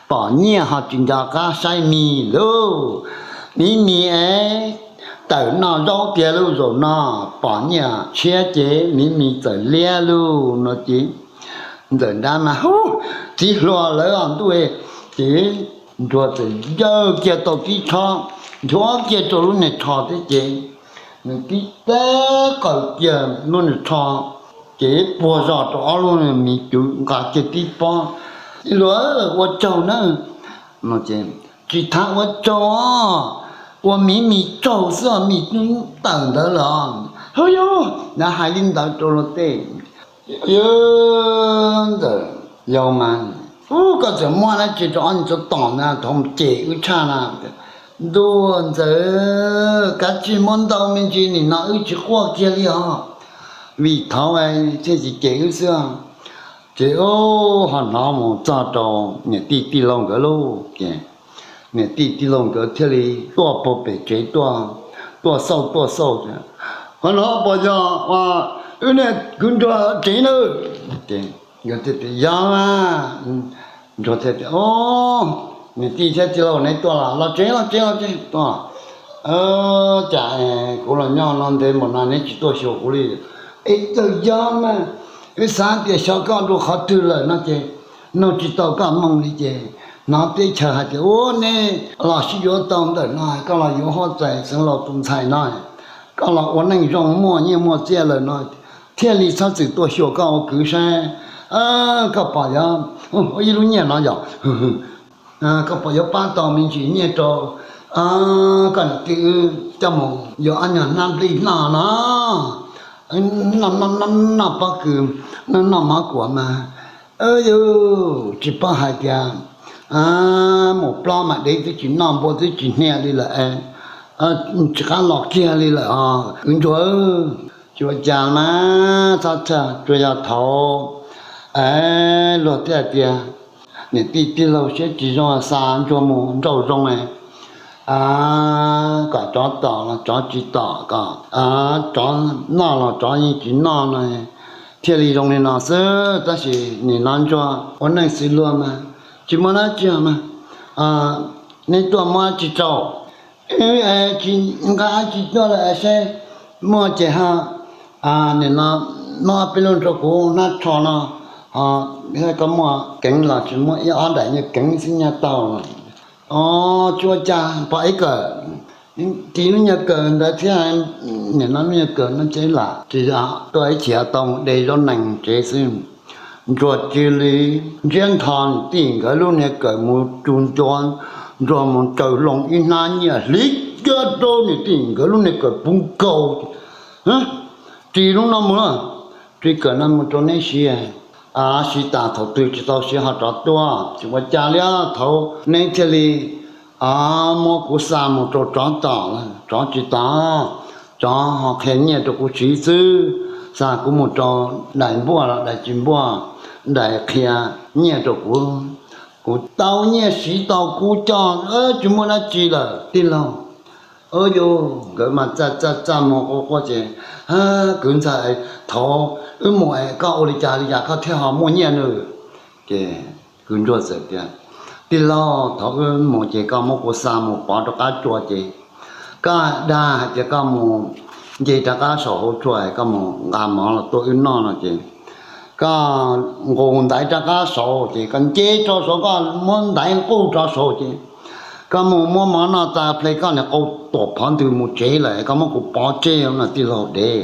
pom nyiaj ho tsis nco qab saib mis lauj. Miv mis es tawm noj zaub tiag lauj, zaum no pom nyiaj tshiab ces miv mis txawm liab lauj no ces Ntxawm Nrab mas hu, txiv hluas lawv os ntuj, ces Ntsuag txawm yawg kiag tau tib tshob, nchuav kiag rau lub niag tsho thiab ces nws tib teb qaws kiag lub niag tsho, ces puag zog rau ob lub mis cub nqa kiag tib pob. Ib lus ua tsaug na, tsis tham ua tsaug, ua miv mis tsaug xwb, mis tawm ntawd lawm. Hu yog, nws hais li ntawd rau luag tej. Ntxawm, yog mas, ub, koj txawm muab dab tsi rau ob niag tsov tom na, thaum cem wb tshaj na. Ntuj, Ntxawm, kav tsij muab ntau me ntsis, nim no wb tsis quaj kiag li os, vim thaum thiaj tsis cem wb xwb. Ces ho hnov mus txog rau niam tij tij laug nkawd lauj, ces niam tij tij laug nkawd thiaj li tuaj puag pem tsev tuaj, tuaj xauj tuaj xauj, ho no puas yog wb niag kwv Ntsuag tsev na? Yog, niam tij thiab tij laug neb tuaj los? Los tsev, los tsev, los tsev tuaj. Cas kuv los nyob no ntev npaum no neb tsis tuaj xyuas kuv li? Es txawm yog mas, wb xav tias xyov koj dua qhov twg lawm no ces nug tsis tau koj moo li ces hnov teb chaws hais tias ua nej los sib yuav tau ntawm no, koj los yuav huab tais xeev laus tus ntxhais no, koj los ua neej zoo muaj nyiaj muaj txiaj lawm no, thiaj li txhob txwm tuaj xyuas koj ua kwv saib koj pom yuav, ib lub nyiaj no yog koj pom yuav pab tau me ntsis nyiaj rau koj niam tij wb coj mus yuav ob nyuag hnab nplej noj no, noj pob kws, noj mov kuam mas. Yus tsis paub hais tias mus plob mas dev twb tsis noj, npua twb tsis hnia li lawm, tsis qab los kiag li lawm os kwv Ntsuag. Tsis ua cas mas, txhob txhawj, tsuas yog thaum luag thiaj tias niam tij tij laug siab tsis zoo xa Ntsuag mus nrauj zoo kom tsov tom los tsov tsis tom, kom tsov noj los tsov yeej tsis noj no thiaj li zoo li no xwb. Tab sis nim no Ntsuag ua neej xws luag mas tsis muaj dab tsi mas, neb tuaj muab dab tsi rau? Wb tsis nqa dab tsi tuaj lawm seb muaj ces ho nim no muab peb lub rau kuv hnab tsho no, ho koj muaj keev los tsis muaj ib ob daim nyuag keev xwb nyaj tau. Os, tsis ua cas, pom ib kawm, ris lub nyuag kawm ntawd thiab, nim no lub nyuag kawm no ces lam tsis tuaj ib chim tau mus de zaub nees tsev xwb. Ntsuag cia li ntsiab ntho niam tij nkawd lub niag kawm mus tsuj ncua, Ntsuag mus tsaws loo ib hnab nyiaj hliv kiag rau niam tij nkawd lub niag kawm puv nkaus. Ris lub no mus, ris kawm no mus rau neb siv, siv tas thaum twg tsis tau siv ho rov tuaj, tsis ua cas li, thaum neb thiaj li muab kuv xa mus rau tsov tom, tsov tsis tom, tsov ho qhia nyiaj rau kuv siv xwb, xa kuv mus rau daim npuaj los daim tsis npuaj, daim qhia nyiaj rau kuv, kuv tau nyiaj siv tau kuv coj, tsis muaj dab tsi lawm tij laug. Yus nkawd mas txaj txaj txaj muag quaj quaj ces, kwv ntxawm, thaum wb mus es koj ua li cas li cas koj thiaj ho muaj nyiaj nws? Ces kwv ntsuag txawm tias, tij laug, thaum wb mus ces koj muab kuv xa mus pov rau qab tsua ces koj dag hais tias koj mus nce rov qab saum hauv tsua, koj mus nqa mov los tuaj wb noj no ces koj nqus ntaiv rov qab saud ces koj nce rau saud, koj muab ntaiv nqus rau saud ces koj mus muab mov noj tas ple koj niag qau tuam phov ntws mus tsev lawm, koj muab kuv pov tseg no tij laug dev,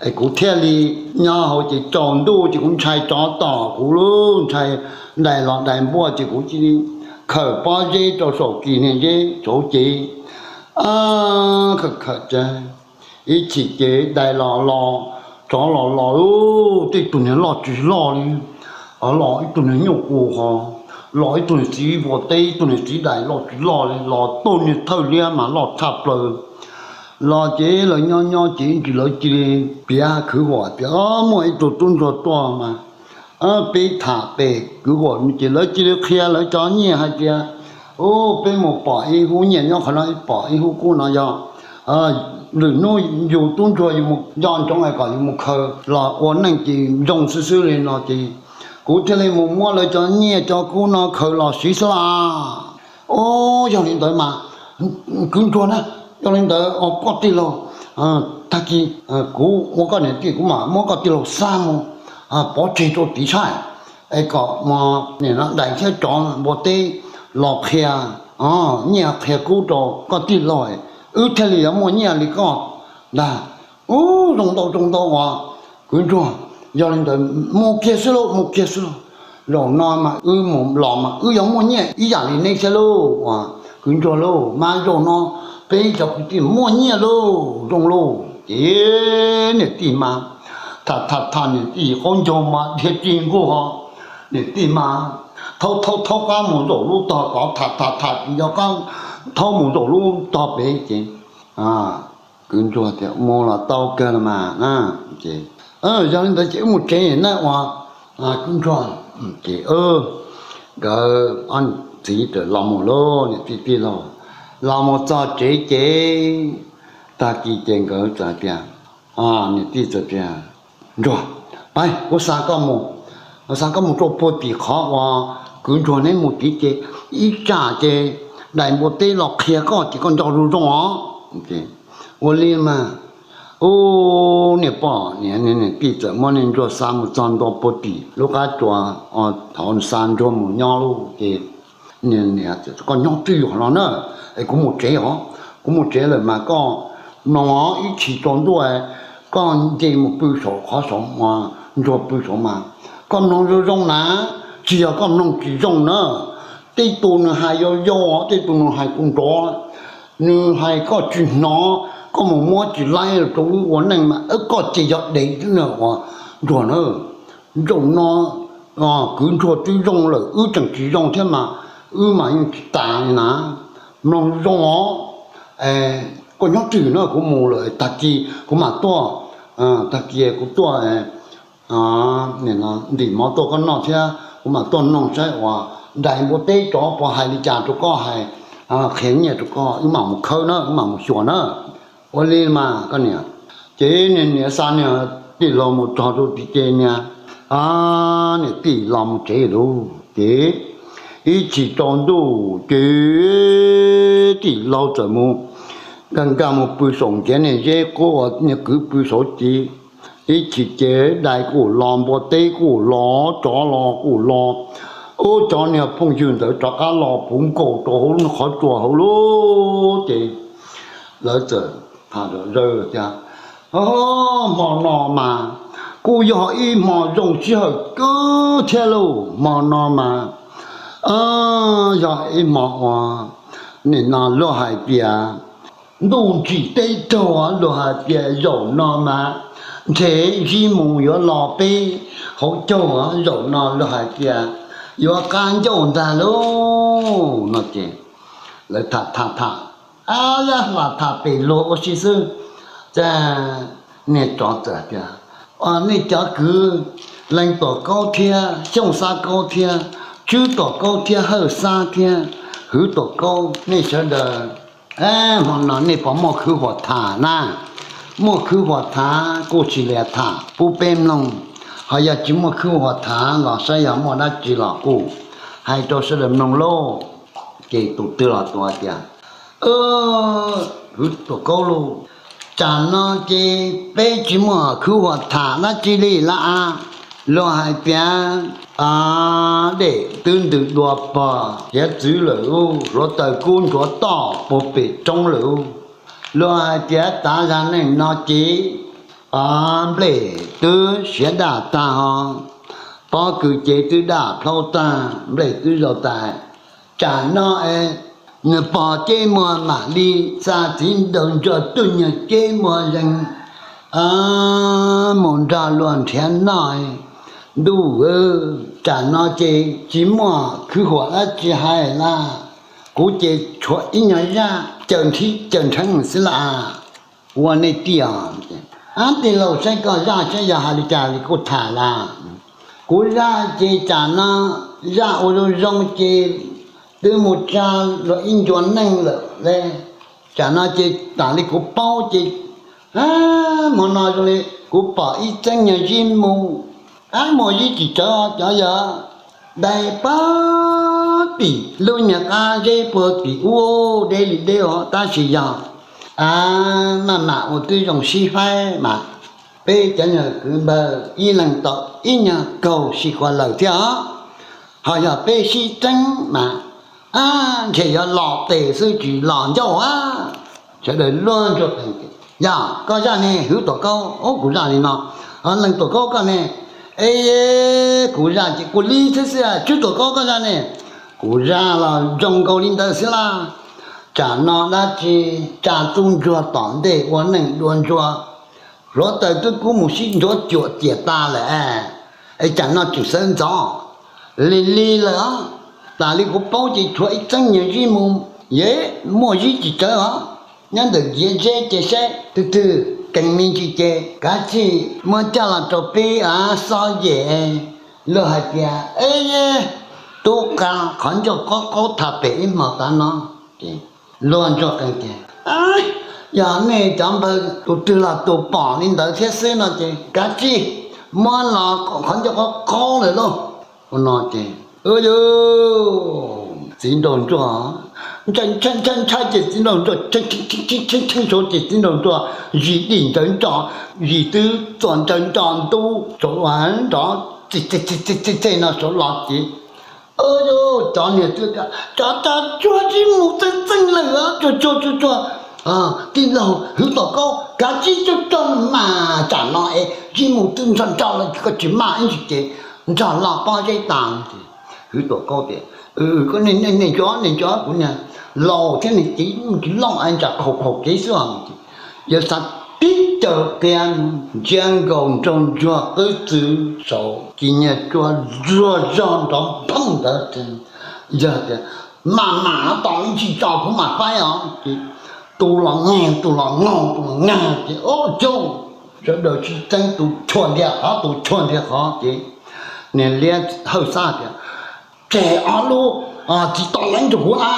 es kuv thiaj li nyob hauv ces tsaus ntuj ces kuv ntshai tsov tom kuv lub, ntshai dais los dais npuaj ces kuv cia li khawm pob zeb rau saum kis niag zeb saud ces khawm khawm ces ib chim ces dais los los, tsov los los, tej tug niag loj tsis loj li, los ib tug niag nyuj qus ho, los ib tug niag txiv vua teb, ib tug niag txiv dais loj tsis loj li, los tug niag thawj liab mas loj tshaj plaws. Los ces lawv nyob nyob ces ib ntsis lawv cia li piav khwv huam tias muaj ib tug tub ntsuag tuaj mas peb tham pem khwv huam ces lawv cia li qhia lawv cov nyiaj hais tias, u, peb mus pom ib hub nyiaj nyob qhov no, pom ib hub kub no yog lwm hnub yus tub ntsuag yus mus nco ntsoov kom yus mus khaws los ua neej ces zoo xwb xwb li no ces kuv thiaj li mus muab lawv cov nyiaj cov kub no khaws los siv xwb las. Ub, yog li ntawd mas kwv Ntsuag na, yog li ntawd koj tij laug, tag kis kuv ua koj niam tij kuv mam muab koj tij laug xa mus pov tseg rau tim saib, es kom nim no dais thiab tsov npua teb los qhia nyiaj qhia kub rau koj tij laug, wb thiaj li yuav muaj nyiaj li koj ntag. Ub, zoo ntau zoo ntau uas kwv Ntsuag, yog li ntawd mus kiag xwb lauj, mus kiag xwb lauj. Zaum no mas wb mus los mas wb yuav muaj nyiaj ib yam li neb thiab lauj uas kwv Ntsuag lauj, mas zaum no peb cov kwv tij muaj nyiaj lauj, zoo lauj. Ces niam tij mas tham tham tham niam tij qaub ncaug mas dhia tsis nkuj ho, niam tij mas thaub thaub thaub qab mus zaum lub tog tod, tham tham tham tsis nco qab thaub mus zaum lub tog pem ces kwv Ntsuag tias mus los tau kawg los mas na. Ces yog li ntawd ces wb mus tsev na uas kwv Ntsuag. Ces nkawd ob txiv txawm los mus lauj, niam tij tij laug los mus txog tsev ces tag kis ces nkawd txawm tias, niam tij txawm tias, Ntsuag, pab kuv xa koj mus, xa koj mus rau puag tim qhov uas kwv Ntsuag neb mus tid ces ib tsam ces dais npua teb los qhia koj ces koj nco zoo zoo os. Ua li mas, ub, niam pog niam tij txawm muab niag Ntsuag xa mus txog ntua puag tim lub qab tsua, thaum xa Ntsuag mus nyob lauj ces niam, koj nyob twj ywm no na, es kuv mus tsev os, kuv mus tsev lawm mas koj mloog os, ib chim tsaus ntuj koj nce mus pw saum qhov saum, Ntsuag pw saum mas koj mloog zoo zoo na, tsis yog koj mloog tsis zoo na. Tej tus nws hais yau yau, tej tus nws hais tu nrov, nws hais koj tsis hnov, koj mus muab tsis laib rau wb ua neej mas koj ces yog dev xwb na uas Ntsuag na. Zaum no kwv Ntsuag twb zoo lawm wb tseem tsis zoo thiab mas wb mas yeej tsis tas li na. Mloog zoo os, koj nyob twj ywm no kuv mus lawm tag kis kuv mam tuaj, tag kis kuv tuaj ntim mov tuaj koj noj thiab kuv mam tuaj mloog saib uas dais npua teb tsov puas hais li cas rau koj, hais qhia nyiaj rau koj, wb mam mus khawb na, wb mam mus xyuas na. Ua li mas koj niam. Ces niag niam xa niag tij laug mus txog rau tim ces niag niam tij los mus tsev lauj. Ces ib chim tsaus ntuj ces tij laug txawm mus nkag nkag mus pw saum ntiav niag zeb qub uas niag kwv pw saud ces ib chim ces dais kuj los, npua teb kuj los, tsov los kuj los. Ub, cov niag phooj ywg ntawd rov qab los puv nkaus rau hauv qhov tsua hauv lauj. Ces lawv txawm tham zawj tias, hmo no mas kuj yog ib hmo zoo sij hawm kawg thiab lauj. Hmo no mas yog ib hmo uas nim no luag hais tias ntuj ntsim teb raug, luag hais tias zaum no mas ntshe zib mus yuav los peb hauv caug, zaum no luag hais tias yuav qab ncauj ntag lauj no ces lawv tham tham tham, ab, yaj hla tham pem luag ua si xwb. Ces niag tsov txawm tias, nej cov kwv Leej Tuam Kaub thiab Xyooj Xab Kaub thiab Tswb Tuam Kaub thiab Hawj Xab thiab Hwv Tuam Kaub, nej sawv daws, hmo no nej puas muaj khwv huam tham na? Muaj khwv huam tham kuj cia li tham pub peb mloog, ho yog tsis muaj khwv huam tham los saib yog muaj dab tsi los kuj hais rau sawv daws mloog lauj. Ces tus twg los tus hais tias, Hwv Tuam Kaub lauj, tsam no ces peb tsis muaj khwv huam tham dab tsi li lawm a. Luag hais tias dej twb ntws dua pog hiav txwv lawm, hluav taws kub ntsuav toj puag pem roob lawm. Luag hais tias tav zag neej no ces nplej twb siav daj tag ho, pob kws ces twb daj plhaub tag, nplej twb zaus tas. Tsam no es nws pog ces muag mam li xa txiv nraug ntsuag tuaj nyuag ces muag zeeg mus nrog luag nrhiav noj. Ntuj, tsam no ces tsis muaj khwv huam dab tsi hais lawm, kuv ces tshuav ib nyuag zaj cawm nrhib cawm nrheev xwb las. Ua nej tiag, ab, tij laug saib koj zaj saib yog hais li cas li kuj tham las. Kuv zaj ces tsam no zaj ua zoo zoo ces twb mus tsa luag ib ncua neej lawm le. Tsam no ces tam li kuv paub ces hmo no zoo li kuv pom ib txeeb nyuag zib mus Ab, muaj zib tsis tsawv, cov yog dai pag tim lub nyuag qab zeb puag tim ub deb li deb os, tab sis yog maj mam ua twb zoo sib faib mas peb cov nyuag kwv npawg ib leeg tau ib nyuag kaug sib khuav lawm thiab os. Ho yog peb sib txeeb mas ab, ntshe yuav los tes xwb tsis los ncauj a. Sawv daws luag ntsuag qees tias, yog koj zaj ne Hwv Tuam Kaub? Ub, kuv zaj li no. Leej Tuam Kaub koj ne? E, kuv zaj ces kuv li thiab xwb. Tswb Tuam Kaub koj zaj ne? Kuv zaj los zoo nkaus li ntawd xwb laj. Tsam no dab tsi tsa tub ntsuag tom ntej ua neej dua ntsuag, hluav taws twb kub mus sib ntxuav cuam ciam tas lawm es tsam no tseem sawv ntxov li li lawm os. Tas li kuv paub ces tshuav ib txeeb nyuag zib mus, yeej muaj zib tsis tsawv os. Nyob ntawm ntiav zeb ces saib twg twg kees me ntsis ces kav tsij muab coj los rau peb xob yem. Luag hais tias, e, tub qa qhov ncauj qaub qaub tham pem ib hmo tav no. Luag ntsuag qees tias, yog nej cov npawg tus twg los tus pom li ntawd thiab xwb no ces kav tsij muab los qhov ncauj qaub qaub lawm lauj. Ua no ces, txiv nraug ntsuag ntshai ntshai ces txiv nraug ntsuag tshee tshee saud ces txiv nraug ntsuag zis dim ntsawv ntso, zis twb txuas ntsawv ntso ntub saud nrov txej txej no saud los ces, cov niag twb tias, cov tsuag tsuag zib mus txeej txeej lawm, tsuag tsuag tsuag tsuag. Tij laug Hwv Tuam Kaub, kav tsij tsuag tsuag mas tsam no es zib mus twb nrog nrog los koj tsis maj ib ntsis ces nrog los pob zeb tas. Hwv Tuam Kaub tias, koj nej nco nej nco kuv niag laus thiab niag txiv mus tsis loj es ntsam khaum khaum kev xwb os. Yawg xav tib caws qia ntsia nkaus nraug ntsuag qwb txwv saud ces nyiag tsuag zuag zog nrov nphooj ntawd. Yawg tias, mam mam no tos ib ntsis tso kuv mam faib os. Ces tus los nag, tus los nag, tus los nag ces ub caug, sawv daws sib txeeb tus chua ntiag qhov tus chua ntiag qhov ces niag liab Hawj Xab tias, tseg ob lub txiv toj leeb rau kuv a,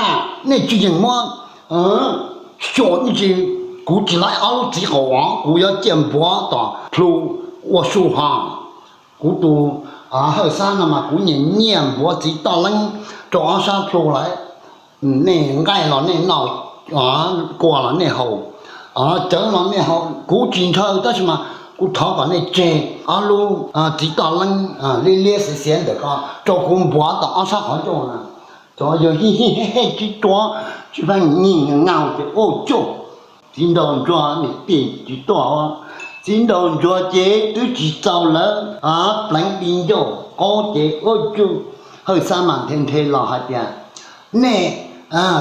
nej tsis yeem muab xyuas ib ntsis, kuv tsis laib ob lub txiv qaum os, kuv yuav ciaj npuav tom plhu ua su hos. Kuv tus Hawj Xab no mas kuv nyiam nyiaj npuav txiv toj leeb rau ob sab plhu lawm. Nej nqaij los nej noj, kua los nej haus, cawv los nej haus, kuv tsis ntshaw tab sis mas kuv thov kom nej tseg ob lub txiv toj leeb liab liab xiav xiav ntawm ko rau kuv npuav tom ob sab qhov ncauj na. Cov yawg hij hij hij hij tsis tuav tsis pheej nyiag nyiag ces ua cuj, txiv nraug ntsuag niam tij tsis tuaj. Txiv nraug ntsuag ces twb tsis txaus lawv pleev di ncauj qaub ces ua cuj, Hawj Xab mas nthe nthe los hais tias, nej,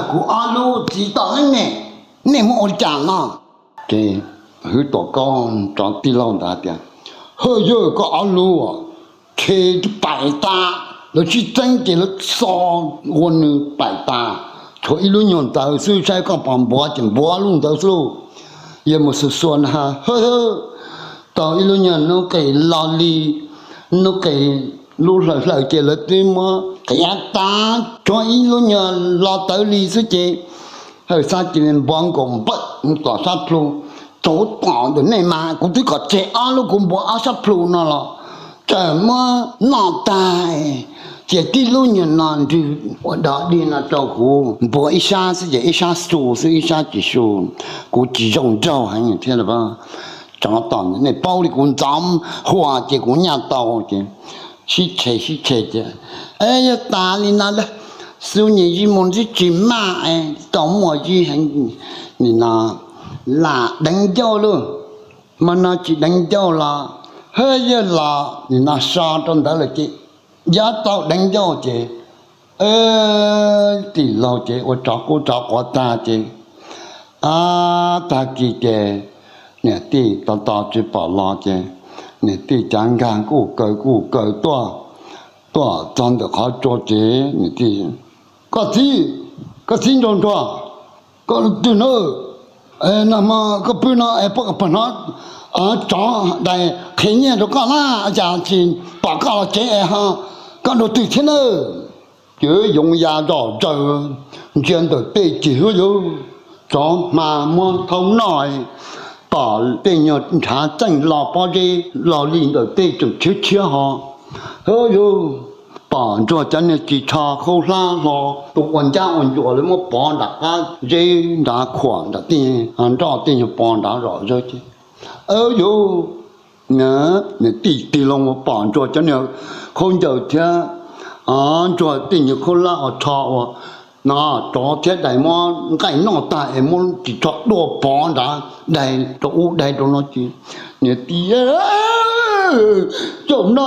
kuv ob lub txiv toj leeb ne, nej muab ua li cas no? Ces Hwv Tuam Kaub rov tij laug ntawd tias, hawj yawg, koj ob lub, khe pais tas, lawv sib txeeb ces lawv xo ua nws pais tas, tshuav ib lub nyuag ntawd xwb, saib koj puas npuav ces npuav lub ntawd xwb lauj. Yawg mus xuas xuas na, hawj, tau ib lub nyuag nub qes lo li, nub qes lub hlaws hlaws ces lawv twb muab qiav tas, tshuav ib lub nyuag lo tawv li xwb ces Hawj Xab cia li npuav nkaus npawm mus tom sab plhu. Txaus tom ntawm nej mas kuv twb kom tseg ob lub kuv npuav ob sab plhu no los txawm muab noj tag, cia tib lub nyuag no nrwg ua dog dig no rau kuv npuav ib sab xwb ces ib sab su xwb ib sab tsis su, kuv tsis zoo nraug heev thiab. Tsov tom nej paub li kuv ntxov hua ces kuv nyaj tau ces sib tshe sib tshe ces, yog tas li no lawm, xub nyuag zib mus twb tsis maj es tau muaj zib heev, nim no lam deev ncauj lauj. Mas no tsis deev ncauj los, hawj yawg, los nim no so rau ntawd lawm ces yav tau deev ncauj ces tij laug ces ua tsov qub tsov quav tag ces, tag kis ces niam tij tos tos tsis pom los ces niam tij cav nkag kuj kaw kuj kaw tuaj, tuaj txog ntawm qhov tsua ces niam tij, koj txiv, koj txiv nraug ntsuag, koj twg na? Nag hmo koj pw no es poj pag hnov tsov dais qhia nyiaj rau koj na, cas tsis pom koj los tsev es ho koj nraug twg thiab na? Ces yoov ya zom zaws ntsia ntawm tej ces hwb yawg, tsov hma muab thaub noj, pom tej nyuag nrhav txeej los pob zeb los li ntawm tej tseem tshiab tshiab ho. Yog pom ntsuag cov niag ris tsho khaub hlab hlo, tus ua ncab ua ncuav li muab pov nram qab zeb nrad khuam nram tej nroj tej nyuag pov nrad zom zaws ces, yog niam tij tig loo pom ntsuag cov niag khaub ncaws thiab ntsuag tej nyuag khaub hlab ua tsho ua no rov thiab dais muab nqaij noj tag es muab ris tsho dua pov nrad dais rau ub dais rau no ces, niam tij, tsaum no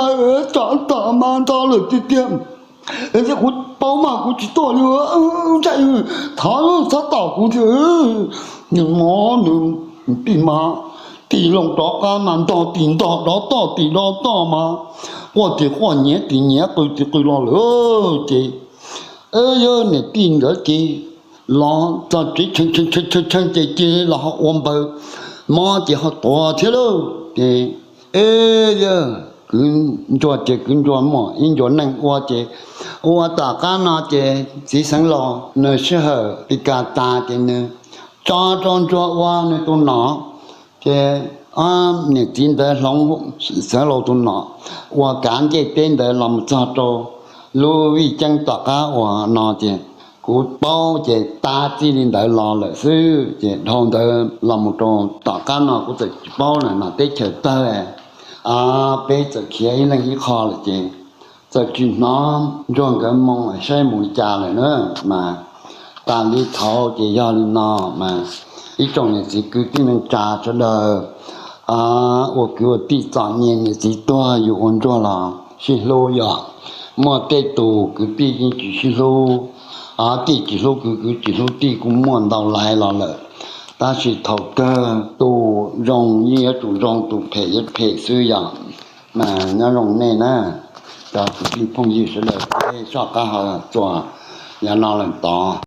tsom tag mas ntog lawm tiag tiag. Kuv paub mas kuv tsis tuaj li, thov txhob tom kuv thiab. Nws tij mas tig loo rov qab mas ntog tim ntog, dov toj tim dov toj mas quaj tim quaj, nyiav tim nyiav, qw tim qw los lawm ces, yog niam tij ntawd ces los txog tsev tshee tshee ces cia li los ho ua npaws mob ces ho tuag thiab lauj ces, yog kwv ntsuag ces kwv ntsuag muaj ib ncua neej ua ces, ua tom qab no ces txiv xeev laus nws sij hawm ti kas tas ces nws tso rau ntsuag ua nws tus nom ces niam txiv ntawd hloov xeev laus tus nom ua kav ncej teb ntawd los mus txog rau lub vij ceeb tom qab uas no ces kuv paub ces tab txij li ntawd los lawm xwb ces dhau ntawd los mus rau tom qab no kuv txawm tsis paub lawm mas teb chaws tawg, peb txawm khiav ib leeg ib qho lawm ces txawm tsis hnov ntsuag nkawd moo saib mus li cas lawm na mas. Tas li thaud ces yog li no mas ib tsoom niam txiv kwv tij neej tsa sawv daws, ua kwv ua tij txom nyem niam txiv tuag yus ua ntsuag los sib hlub yog, muaj tej tus kwv tij yeej tsis sib hlub, tij tsis hlub kwv kwv tsis hlub tij kuj muaj ntau lais los lawm, tab sis thaum kawg tus zoo yeej yuav tsum zoo, tus phem yuav phem xwb yog. Mas nyob zoo nej na, cov kwv tij phooj ywg sawv daws peb soj qab hauv txuas yav no lawm tod.